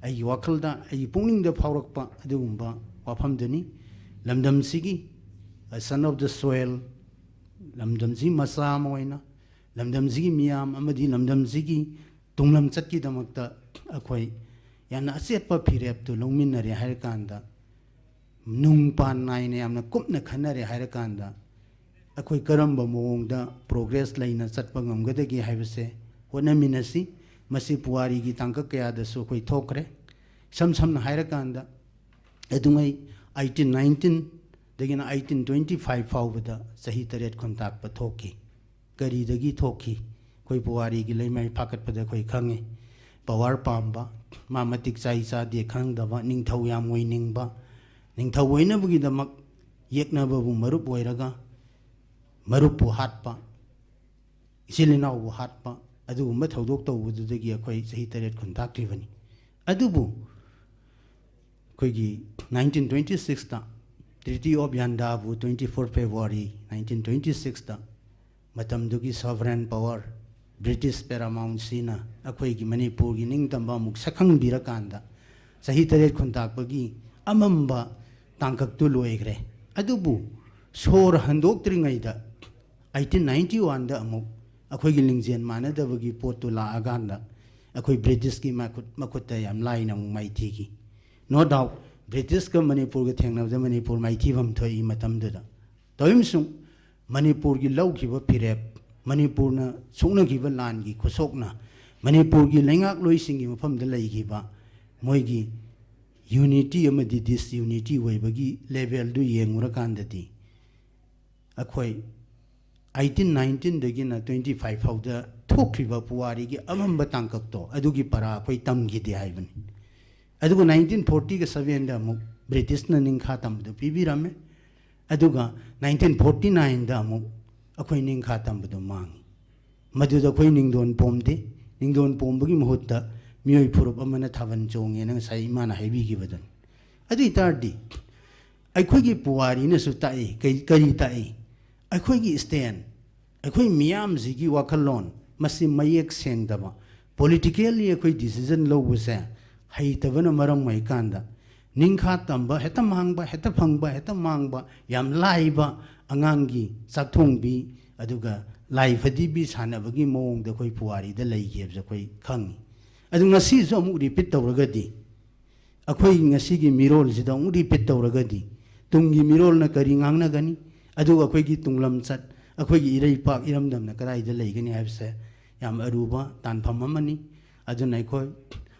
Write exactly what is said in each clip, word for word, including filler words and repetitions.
ꯑꯩꯒꯤ ꯋꯥꯈꯜꯗ, ꯑꯩꯒꯤ ꯄꯨꯛꯅꯤꯡꯗ ꯐꯥꯎꯔꯛꯄ ꯑꯗꯨꯒꯨꯝꯕ ꯋꯥꯐꯝꯗꯨꯅꯤ꯫ ꯂꯝꯗꯝꯁꯤꯒꯤ, a son of the soil, ꯂꯝꯗꯝꯁꯤ ꯃꯆꯥ ꯑꯃ ꯑꯣꯏꯅ, ꯂꯝꯗꯝꯁꯤꯒꯤ ꯃꯤꯌꯥꯝ ꯑꯃꯗꯤ ꯂꯝꯗꯝꯁꯤꯒꯤ ꯇꯨꯡꯂꯝꯆꯠꯀꯤꯗꯃꯛꯇ ꯑꯩꯈꯣꯏ ꯌꯥꯝꯅ ꯑꯆꯦꯠꯄ ꯐꯤꯔꯦꯞꯇꯨ ꯂꯧꯃꯤꯟꯅꯔꯦ ꯍꯥꯏꯔꯀꯥꯟꯗ, ꯅꯨꯡ ꯄꯥꯟ ꯅꯥꯏꯅ ꯌꯥꯝꯅ ꯀꯨꯞꯅ ꯈꯟꯅꯔꯦ ꯍꯥꯏꯔꯀꯥꯟꯗ, ꯑꯩꯈꯣꯏ ꯀꯔꯝꯕ ꯃꯑꯣꯡꯗ ꯄ꯭ꯔꯣꯒ꯭ꯔꯦꯁ ꯂꯩꯅ ꯆꯠꯄ ꯉꯝꯒꯗꯒꯦ ꯍꯥꯏꯕꯁꯦ ꯍꯣꯠꯅꯃꯤꯟꯅꯁꯤ꯫ ꯃꯁꯤ ꯄꯨꯋꯥꯔꯤꯒꯤ ꯇꯥꯡꯀꯛ ꯀꯌꯥꯗꯁꯨ ꯑꯩꯈꯣꯏ ꯊꯣꯛꯈ꯭ꯔꯦ꯫ ꯏꯁꯝ ꯁꯝꯅ ꯍꯥꯏꯔꯀꯥꯟꯗ, ꯑꯗꯨꯉꯩ ꯑꯩꯇꯤꯟ ꯅꯥꯏꯟꯇꯤꯟꯗꯒꯤꯅ ꯑꯩꯇꯤꯟ ꯇ꯭ꯋꯦꯟꯇꯤ ꯐꯥꯏꯚ ꯐꯥꯎꯕꯗ ꯆꯍꯤ ꯇꯔꯦꯠ ꯈꯨꯟꯇꯥꯛꯄ ꯊꯣꯛꯈꯤ꯫ ꯀꯔꯤꯗꯒꯤ ꯊꯣꯛꯈꯤ? ꯑꯩꯈꯣꯏ ꯄꯨꯋꯥꯔꯤꯒꯤ ꯂꯩꯃꯥꯏ ꯐꯥꯀꯠꯄꯗ ꯑꯩꯈꯣꯏ ꯈꯪꯉꯤ꯫ ꯄꯋꯥꯔ ꯄꯥꯝꯕ, ꯃꯥ ꯃꯇꯤꯛ ꯆꯥꯏ ꯆꯥꯗꯦ ꯈꯪꯗꯕ, ꯅꯤꯡꯊꯧ ꯌꯥꯝ ꯑꯣꯏꯅꯤꯡꯕ, ꯅꯤꯡꯊꯧ ꯑꯣꯏꯅꯕꯒꯤꯗꯃꯛ ꯌꯦꯛꯅꯕꯕꯨ ꯃꯔꯨꯞ ꯑꯣꯏꯔꯒ ꯃꯔꯨꯞꯄꯨ ꯍꯥꯠꯄ, ꯏꯆꯤꯜ ꯏꯅꯥꯎꯕꯨ ꯍꯥꯠꯄ, ꯑꯗꯨꯒꯨꯝꯕ ꯊꯧꯗꯣꯛ ꯇꯧꯕꯗꯨꯗꯒꯤ ꯑꯩꯈꯣꯏ ꯆꯍꯤ ꯇꯔꯦꯠ ꯈꯨꯟꯇꯥꯛꯈꯤꯕꯅꯤ꯫ ꯑꯗꯨꯕꯨ ꯑꯩꯈꯣꯏꯒꯤ ꯅꯥꯏꯟꯇꯤꯟ ꯇ꯭ꯋꯦꯟꯇꯤ ꯁꯤꯛꯁꯇ, Treaty of Yandabo, twenty four February nineteen twenty sixꯇ, ꯃꯇꯝꯗꯨꯒꯤ sovereign power British Paramountcyꯅ ꯑꯩꯈꯣꯏꯒꯤ ꯃꯅꯤꯄꯨꯔꯒꯤ ꯅꯤꯡꯇꯝꯕ ꯑꯃꯨꯛ ꯁꯛꯈꯪꯕꯤꯔꯀꯥꯟꯗ, ꯆꯍꯤ ꯇꯔꯦꯠ ꯈꯨꯟꯇꯥꯛꯄꯒꯤ ꯑꯃꯝꯕ ꯇꯥꯡꯀꯛꯇꯨ ꯂꯣꯏꯈ꯭ꯔꯦ꯫ ꯑꯗꯨꯕꯨ ꯁꯣꯔ ꯍꯟꯗꯣꯛꯇ꯭ꯔꯤꯉꯩꯗ, ꯑꯩꯇꯤꯟ ꯅꯥꯏꯟꯇꯤ ꯋꯥꯟꯗ ꯑꯃꯨꯛ ꯑꯩꯈꯣꯏꯒꯤ ꯂꯤꯡꯖꯦꯜ ꯃꯥꯟꯅꯗꯕꯒꯤ ꯄꯣꯠꯇꯨ ꯂꯥꯛꯑꯀꯥꯟꯗ, ꯑꯩꯈꯣꯏ ꯕ꯭ꯔꯤꯇꯤꯁꯀꯤ ꯃꯈꯨꯠ, ꯃꯈꯨꯠꯇ ꯌꯥꯝ ꯂꯥꯏꯅ ꯑꯃꯨꯛ ꯃꯥꯏꯊꯤꯈꯤ꯫ No doubt, ꯕ꯭ꯔꯤꯇꯤꯁꯀ ꯃꯅꯤꯄꯨꯔꯒ ꯊꯦꯡꯅꯕꯗ ꯃꯅꯤꯄꯨꯔ ꯃꯥꯏꯊꯤꯐꯝ ꯊꯣꯛꯏ ꯃꯇꯝꯗꯨꯗ꯫ ꯇꯧꯏꯃꯁꯨꯡ ꯃꯅꯤꯄꯨꯔꯒꯤ ꯂꯧꯈꯤꯕ ꯐꯤꯔꯦꯞ, ꯃꯅꯤꯄꯨꯔꯅ ꯁꯣꯛꯅꯈꯤꯕ ꯂꯥꯟꯒꯤ ꯈꯨꯁꯣꯛꯅ, ꯃꯅꯤꯄꯨꯔꯒꯤ ꯂꯩꯉꯥꯛꯂꯣꯏꯁꯤꯡꯒꯤ ꯃꯐꯝꯗ ꯂꯩꯈꯤꯕ ꯃꯣꯏꯒꯤ unity ꯑꯃꯗꯤ disunity ꯑꯣꯏꯕꯒꯤ levelꯗꯨ ꯌꯦꯡꯉꯨꯔꯀꯥꯟꯗꯗꯤ, ꯑꯩꯈꯣꯏ ꯑꯩꯇꯤꯟ ꯅꯥꯏꯟꯇꯤꯟꯗꯒꯤꯅ ꯇ꯭ꯋꯦꯟꯇꯤ ꯐꯥꯏꯚ ꯐꯥꯎꯗ ꯊꯣꯛꯈ꯭ꯔꯤꯕ ꯄꯨꯋꯥꯔꯤꯒꯤ ꯑꯃꯝꯕ ꯇꯥꯡꯀꯛꯇꯣ, ꯑꯗꯨꯒꯤ ꯄꯔꯥ ꯑꯩꯈꯣꯏ ꯇꯝꯈꯤꯗꯦ ꯍꯥꯏꯕꯅꯤ꯫ ꯑꯗꯨꯒ ꯅꯥꯏꯟꯇꯤꯟ ꯐꯣꯔꯇꯤꯒ ꯁꯚꯦꯟꯗ ꯑꯃꯨꯛ ꯕ꯭ꯔꯤꯇꯤꯁꯅ ꯅꯤꯡꯈꯥ ꯇꯝꯕꯗꯨ ꯄꯤꯕꯤꯔꯝꯃꯦ꯫ ꯑꯗꯨꯒ ꯅꯥꯏꯟꯇꯤꯟ ꯐꯣꯔꯇꯤ ꯅꯥꯏꯟꯗ ꯑꯃꯨꯛ ꯑꯩꯈꯣꯏ ꯅꯤꯡꯈꯥ ꯇꯝꯕꯗꯨ ꯃꯥꯡꯉꯤ꯫ ꯃꯗꯨꯗ ꯑꯩꯈꯣꯏ ꯅꯤꯡꯗꯣꯟ ꯄꯣꯝꯗꯦ꯫ ꯅꯤꯡꯗꯣꯟ ꯄꯣꯝꯕꯒꯤ ꯃꯍꯨꯠꯇ ꯃꯤꯑꯣꯏ ꯐꯨꯔꯨꯞ ꯑꯃꯅ ꯊꯥꯕꯜ ꯆꯣꯡꯉꯦꯅ ꯉꯁꯥꯏ ꯏꯃꯥꯅ ꯍꯥꯏꯕꯤꯈꯤꯕꯗꯨꯅꯤ꯫ ꯑꯗꯨ ꯑꯣꯏ ꯇꯥꯔꯗꯤ, ꯑꯩꯈꯣꯏꯒꯤ ꯄꯨꯋꯥꯔꯤꯅꯁꯨ ꯇꯥꯛꯏ꯫ ꯀꯩ-, ꯀꯔꯤ ꯇꯥꯛꯏ? ꯑꯩꯈꯣꯏꯒꯤ stand, ꯑꯩꯈꯣꯏ ꯃꯤꯌꯥꯝꯁꯤꯒꯤ ꯋꯥꯈꯜꯂꯣꯟ, ꯃꯁꯤ ꯃꯌꯦꯛ ꯁꯦꯡꯗꯕ, politically ꯑꯩꯈꯣꯏ decision ꯂꯧꯕꯁꯦ ꯍꯩꯇꯕꯅ ꯃꯔꯝ ꯑꯣꯏꯀꯥꯟꯗ ꯅꯤꯡꯈꯥ ꯇꯝꯕ, ꯍꯦꯛꯇ ꯃꯥꯡꯕ, ꯍꯦꯛꯇ ꯐꯪꯕ, ꯍꯦꯛꯇ ꯃꯥꯡꯕ, ꯌꯥꯝ ꯂꯥꯏꯕ ꯑꯉꯥꯡꯒꯤ ꯆꯥꯛꯊꯣꯡꯕꯤ, ꯑꯗꯨꯒ ꯂꯥꯏ ꯐꯗꯤꯕꯤ ꯁꯥꯟꯅꯕꯒꯤ ꯃꯑꯣꯡꯗ ꯑꯩꯈꯣꯏ ꯄꯨꯋꯥꯔꯤꯗ ꯂꯩꯈꯤꯕꯁꯦ ꯑꯩꯈꯣꯏ ꯈꯪꯉꯤ꯫ ꯑꯗꯨ ꯉꯁꯤꯁꯨ ꯑꯃꯨꯛ ꯔꯤꯄꯤꯠ ꯇꯧꯔꯒꯗꯤ, ꯑꯩꯈꯣꯏ ꯉꯁꯤꯒꯤ ꯃꯤꯔꯣꯜꯁꯤꯗ ꯑꯃꯨꯛ ꯔꯤꯄꯤꯠ ꯇꯧꯔꯒꯗꯤ, ꯇꯨꯡꯒꯤ ꯃꯤꯔꯣꯜꯅ ꯀꯔꯤ ꯉꯥꯡꯅꯒꯅꯤ? ꯑꯗꯨꯒ ꯑꯩꯈꯣꯏꯒꯤ ꯇꯨꯡꯂꯝꯆꯠ, ꯑꯩꯈꯣꯏꯒꯤ ꯏꯔꯩꯄꯥꯛ ꯏꯔꯝꯗꯝꯅ ꯀꯗꯥꯏꯗ ꯂꯩꯒꯅꯤ ꯍꯥꯏꯕꯁꯦ ꯌꯥꯝ ꯑꯔꯨꯕ ꯇꯥꯟꯐꯝ ꯑꯃꯅꯤ꯫ ꯑꯗꯨꯅ ꯑꯩꯈꯣꯏ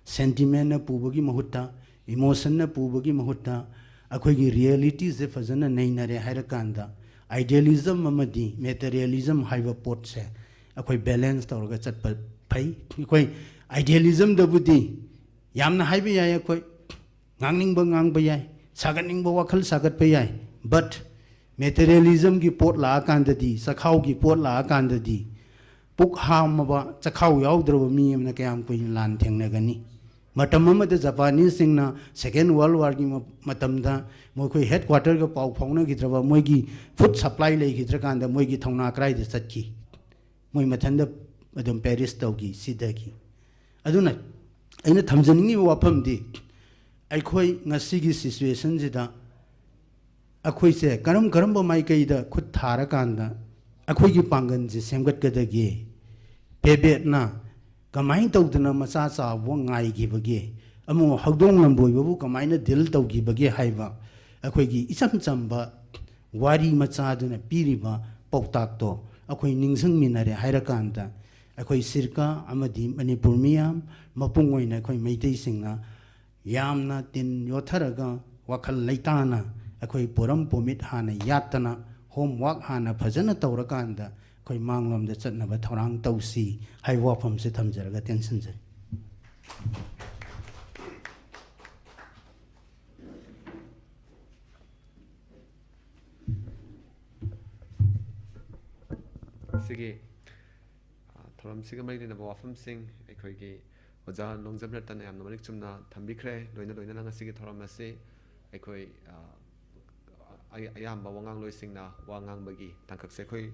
ꯁꯦꯟꯇꯤꯃꯦꯟꯅ ꯄꯨꯕꯒꯤ ꯃꯍꯨꯠꯇ, ꯏꯃꯣꯁꯟꯅ ꯄꯨꯕꯒꯤ ꯃꯍꯨꯠꯇ, ꯑꯩꯈꯣꯏꯒꯤ ꯔꯤꯌꯦꯂꯤꯇꯤꯁꯦ ꯐꯖꯅ ꯅꯩꯅꯔꯦ ꯍꯥꯏꯔꯀꯥꯟꯗ, ꯑꯥꯏꯗꯤꯌꯦꯂꯤꯖꯝ ꯑꯃꯗꯤ ꯃꯦꯇꯔꯤꯌꯦꯂꯤꯖꯝ ꯍꯥꯏꯕ ꯄꯣꯠꯁꯦ ꯑꯩꯈꯣꯏ ꯕꯦꯂꯦꯟꯁ ꯇꯧꯔꯒ ꯆꯠꯄ ꯐꯩ꯫ ꯑꯩꯈꯣꯏ ꯑꯥꯏꯗꯤꯌꯦꯂꯤꯖꯝꯗꯕꯨꯗꯤ ꯌꯥꯝꯅ ꯍꯥꯏꯕ ꯌꯥꯏ, ꯑꯩꯈꯣꯏ ꯉꯥꯡꯅꯤꯡꯕ ꯉꯥꯡꯕ ꯌꯥꯏ, ꯁꯥꯒꯠꯅꯤꯡꯕ ꯋꯥꯈꯜ ꯁꯥꯒꯠꯄ ꯌꯥꯏ, ꯕꯠ ꯃꯦꯇꯔꯤꯌꯦꯂꯤꯖꯝꯒꯤ ꯄꯣꯠ ꯂꯥꯛꯑꯀꯥꯟꯗꯗꯤ, ꯆꯈꯥꯎꯒꯤ ꯄꯣꯠ ꯂꯥꯛꯑꯀꯥꯟꯗꯗꯤ, ꯄꯨꯛ ꯍꯥꯝꯃꯕ, ꯆꯈꯥꯎ ꯌꯥꯎꯗ꯭ꯔꯕ ꯃꯤ ꯑꯃꯅ ꯀꯌꯥꯝ ꯀꯨꯏꯅ ꯂꯥꯟ ꯊꯦꯡꯅꯒꯅꯤ? ꯃꯇꯝ ꯑꯃꯗ ꯖꯄꯥꯅꯤꯁꯁꯤꯡꯅ ꯁꯦꯀꯦꯟ ꯋꯥꯔꯜ ꯋꯥꯔꯒꯤ ꯃ-, ꯃꯇꯝꯗ ꯃꯈꯣꯏ ꯍꯦꯗ ꯀ꯭ꯋꯥꯇꯔꯒ ꯄꯥꯎ ꯐꯥꯎꯅꯈꯤꯗ꯭ꯔꯕ, ꯃꯣꯏꯒꯤ ꯐꯨꯗ ꯁꯄ꯭ꯂꯥꯏ ꯂꯩꯈꯤꯗ꯭ꯔꯀꯥꯟꯗ ꯃꯣꯏꯒꯤ ꯊꯧꯅꯥ ꯀꯗꯥꯏꯗ ꯆꯠꯈꯤ? ꯃꯣꯏ ꯃꯊꯟꯇ ꯑꯗꯨꯝ ꯄꯦꯔꯤꯁ ꯇꯧꯈꯤ, ꯁꯤꯊꯈꯤ꯫ ꯑꯗꯨꯅ ꯑꯩꯅ ꯊꯝꯖꯅꯤꯡꯉꯤꯕ ꯋꯥꯐꯝꯗꯤ, ꯑꯩꯈꯣꯏ ꯉꯁꯤꯒꯤ ꯁꯤꯆꯨꯋꯦꯁꯟꯁꯤꯗ ꯑꯩꯈꯣꯏꯁꯦ ꯀꯔꯝ ꯀꯔꯝꯕ ꯃꯥꯏꯀꯩꯗ ꯈꯨꯠ ꯊꯥꯔꯀꯥꯟꯗ ꯑꯩꯈꯣꯏꯒꯤ ꯄꯥꯡꯒꯜꯁꯦ ꯁꯦꯝꯒꯠꯀꯗꯒꯦ? ꯄꯦꯕꯦꯠꯅ ꯀꯃꯥꯏꯅ ꯇꯧꯗꯅ ꯃꯆꯥ ꯆꯥꯎꯕ ꯉꯥꯏꯈꯤꯕꯒꯦ? ꯑꯃꯨꯛ ꯍꯧꯗꯣꯡ ꯂꯝꯕꯣꯏꯕꯕꯨ ꯀꯃꯥꯏꯅ ꯗꯤꯜ ꯇꯧꯈꯤꯕꯒꯦ ꯍꯥꯏꯕ ꯑꯩꯈꯣꯏꯒꯤ ꯏꯆꯝ ꯆꯝꯕ ꯋꯥꯔꯤ ꯃꯆꯥꯗꯨꯅ ꯄꯤꯔꯤꯕ ꯄꯥꯎꯇꯥꯛꯇꯣ ꯑꯩꯈꯣꯏ ꯅꯤꯡꯁꯤꯡꯃꯤꯟꯅꯔꯦ ꯍꯥꯏꯔꯀꯥꯟꯗ, ꯑꯩꯈꯣꯏ ꯁꯤꯔꯀꯥ ꯑꯃꯗꯤ ꯃꯅꯤꯄꯨꯔ ꯃꯤꯌꯥꯝ, ꯃꯄꯨꯡ ꯑꯣꯏꯅ ꯑꯩꯈꯣꯏ ꯃꯩꯇꯩꯁꯤꯡꯅ ꯌꯥꯝꯅ ꯇꯤꯟ ꯌꯣꯠꯊꯔꯒ, ꯋꯥꯈꯜ ꯂꯩꯇꯥꯅ, ꯑꯩꯈꯣꯏ ꯄꯣꯔꯝ ꯄꯣꯃꯤꯠ ꯍꯥꯟꯅ ꯌꯥꯠꯇꯅ, ꯍꯣꯝꯋꯥꯛ ꯍꯥꯟꯅ ꯐꯖꯅ ꯇꯧꯔꯀꯥꯟꯗ ꯑꯩꯈꯣꯏ ꯃꯥꯡꯂꯣꯝꯗ ꯆꯠꯅꯕ ꯊꯧꯔꯥꯡ ꯇꯧꯁꯤ ꯍꯥꯏꯕ ꯋꯥꯐꯝꯁꯦ ꯊꯝꯖꯔꯒ ꯇꯦꯟꯁꯤꯟꯖꯔꯤ꯫ ꯁꯤꯒꯤ ꯊꯧꯔꯝꯁꯤꯒ ꯃꯔꯤ ꯂꯩꯅꯕ ꯋꯥꯐꯝꯁꯤꯡ ꯑꯩꯈꯣꯏꯒꯤ ꯑꯣꯖꯥ ꯂꯣꯡꯖꯝ ꯔꯇꯟꯅ ꯌꯥꯝꯅ ꯃꯔꯤꯛ ꯆꯨꯝꯅ ꯊꯝꯕꯤꯈ꯭ꯔꯦ꯫ ꯂꯣꯏꯅ ꯂꯣꯏꯅꯅ ꯉꯁꯤꯒꯤ ꯊꯧꯔꯝ ꯑꯁꯤ ꯑꯩꯈꯣꯏ ꯑꯌꯥꯝꯕ ꯋꯥꯉꯥꯡꯂꯣꯏꯁꯤꯡꯅ ꯋꯥ ꯉꯥꯡꯕꯒꯤ ꯇꯥꯡꯀꯛꯁꯦ ꯑꯩꯈꯣꯏ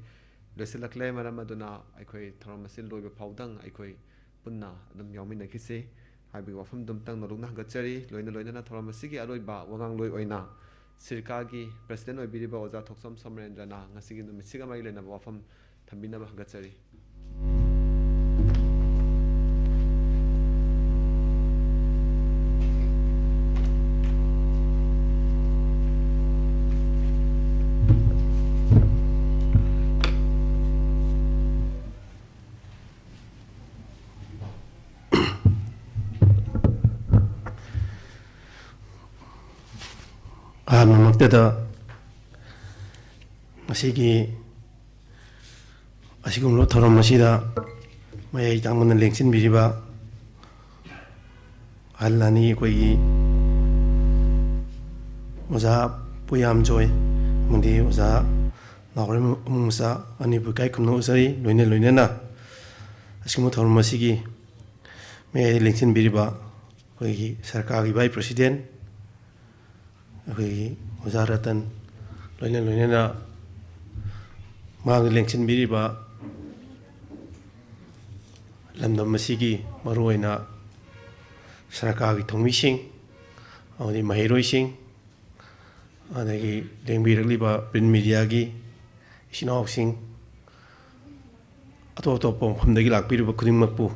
ꯂꯣꯏꯁꯤꯜꯂꯛꯂꯦ꯫ ꯃꯔꯝ ꯑꯗꯨꯅ ꯑꯩꯈꯣꯏ ꯊꯧꯔꯝ ꯑꯁꯤ ꯂꯣꯏꯕ ꯐꯥꯎꯗꯪ ꯑꯩꯈꯣꯏ ꯄꯨꯟꯅ ꯑꯗꯨꯝ ꯌꯥꯎꯃꯤꯟꯅꯈꯤꯁꯤ꯫ ꯍꯥꯏꯕꯒꯤ ꯋꯥꯐꯝꯗꯨꯝꯇꯪ ꯅꯧꯂꯨꯛꯅ ꯍꯪꯒꯠꯆꯔꯤ꯫ ꯂꯣꯏꯅ ꯂꯣꯏꯅꯅ ꯊꯧꯔꯝ ꯑꯁꯤꯒꯤ ꯑꯔꯣꯏꯕ ꯋꯥꯉꯥꯡꯂꯣꯏ ꯑꯣꯏꯅ ꯁꯤꯔꯀꯥꯒꯤ ꯄ꯭ꯔꯁꯤꯗꯦꯟ ꯑꯣꯏꯕꯤꯔꯤꯕ ꯑꯣꯖꯥ ꯊꯣꯛꯆꯣꯝ ꯁꯣꯃꯔꯦꯟꯗ꯭ꯔꯅ ꯉꯁꯤꯒꯤ ꯅꯨꯃꯤꯠꯁꯤꯒ ꯃꯔꯤ ꯂꯩꯅꯕ ꯋꯥꯐꯝ ꯊꯝꯕꯤꯅꯕ ꯍꯪꯒꯠꯆꯔꯤ꯫ ꯑꯍꯥꯟꯕꯃꯛꯇꯗ ꯉꯁꯤꯒꯤ ꯑꯁꯤꯒꯨꯝꯂꯕ ꯊꯧꯔꯝ ꯑꯁꯤꯗ ꯃꯌꯥꯏ ꯇꯥꯡꯕꯅ ꯂꯦꯡꯁꯤꯟꯕꯤꯔꯤꯕ ꯑꯍꯜ ꯑꯅꯤ, ꯑꯩꯈꯣꯏꯒꯤ ꯑꯣꯖꯥ ꯄꯨꯌꯥꯝꯖꯣꯏ ꯑꯃꯗꯤ ꯑꯣꯖꯥ ꯅꯥꯎꯔꯦꯝ ꯑꯃꯨꯡ ꯃꯆꯥ ꯑꯅꯤꯕꯨ ꯏꯀꯥꯏ ꯈꯨꯝꯅꯧꯖꯔꯤ꯫ ꯂꯣꯏꯅ ꯂꯣꯏꯅꯅ ꯑꯁꯤꯒꯨꯝꯕ ꯊꯧꯔꯝ ꯑꯁꯤꯒꯤ ꯃꯌꯥꯏꯗ ꯂꯦꯡꯁꯤꯟꯕꯤꯔꯤꯕ ꯑꯩꯈꯣꯏꯒꯤ ꯁꯔꯀꯥꯔꯒꯤ ꯚꯥꯏꯁ ꯄ꯭ꯔꯁꯤꯗꯦꯟ, ꯑꯩꯈꯣꯏꯒꯤ ꯑꯣꯖꯥ ꯔꯇꯟ, ꯂꯣꯏꯅ ꯂꯣꯏꯅꯅ ꯃꯍꯥꯛꯅ ꯂꯦꯡꯁꯤꯟꯕꯤꯔꯤꯕ ꯂꯝꯗꯝ ꯑꯁꯤꯒꯤ ꯃꯔꯨꯑꯣꯏꯅ ꯁꯔꯀꯥꯔꯒꯤ ꯊꯧꯃꯤꯁꯤꯡ ꯑꯃꯗꯤ ꯃꯍꯩꯔꯣꯏꯁꯤꯡ, ꯑꯗꯒꯤ ꯂꯦꯡꯕꯤꯔꯛꯂꯤꯕ ꯄ꯭ꯔꯤꯟ ꯃꯤꯗꯤꯌꯥꯒꯤ ꯏꯆꯤꯟ ꯏꯅꯥꯎꯁꯤꯡ, ꯑꯇꯣꯞ ꯑꯇꯣꯞꯄ ꯃꯐꯝꯗꯒꯤ ꯂꯥꯛꯄꯤꯔꯤꯕ ꯈꯨꯗꯤꯡꯃꯛꯄꯨ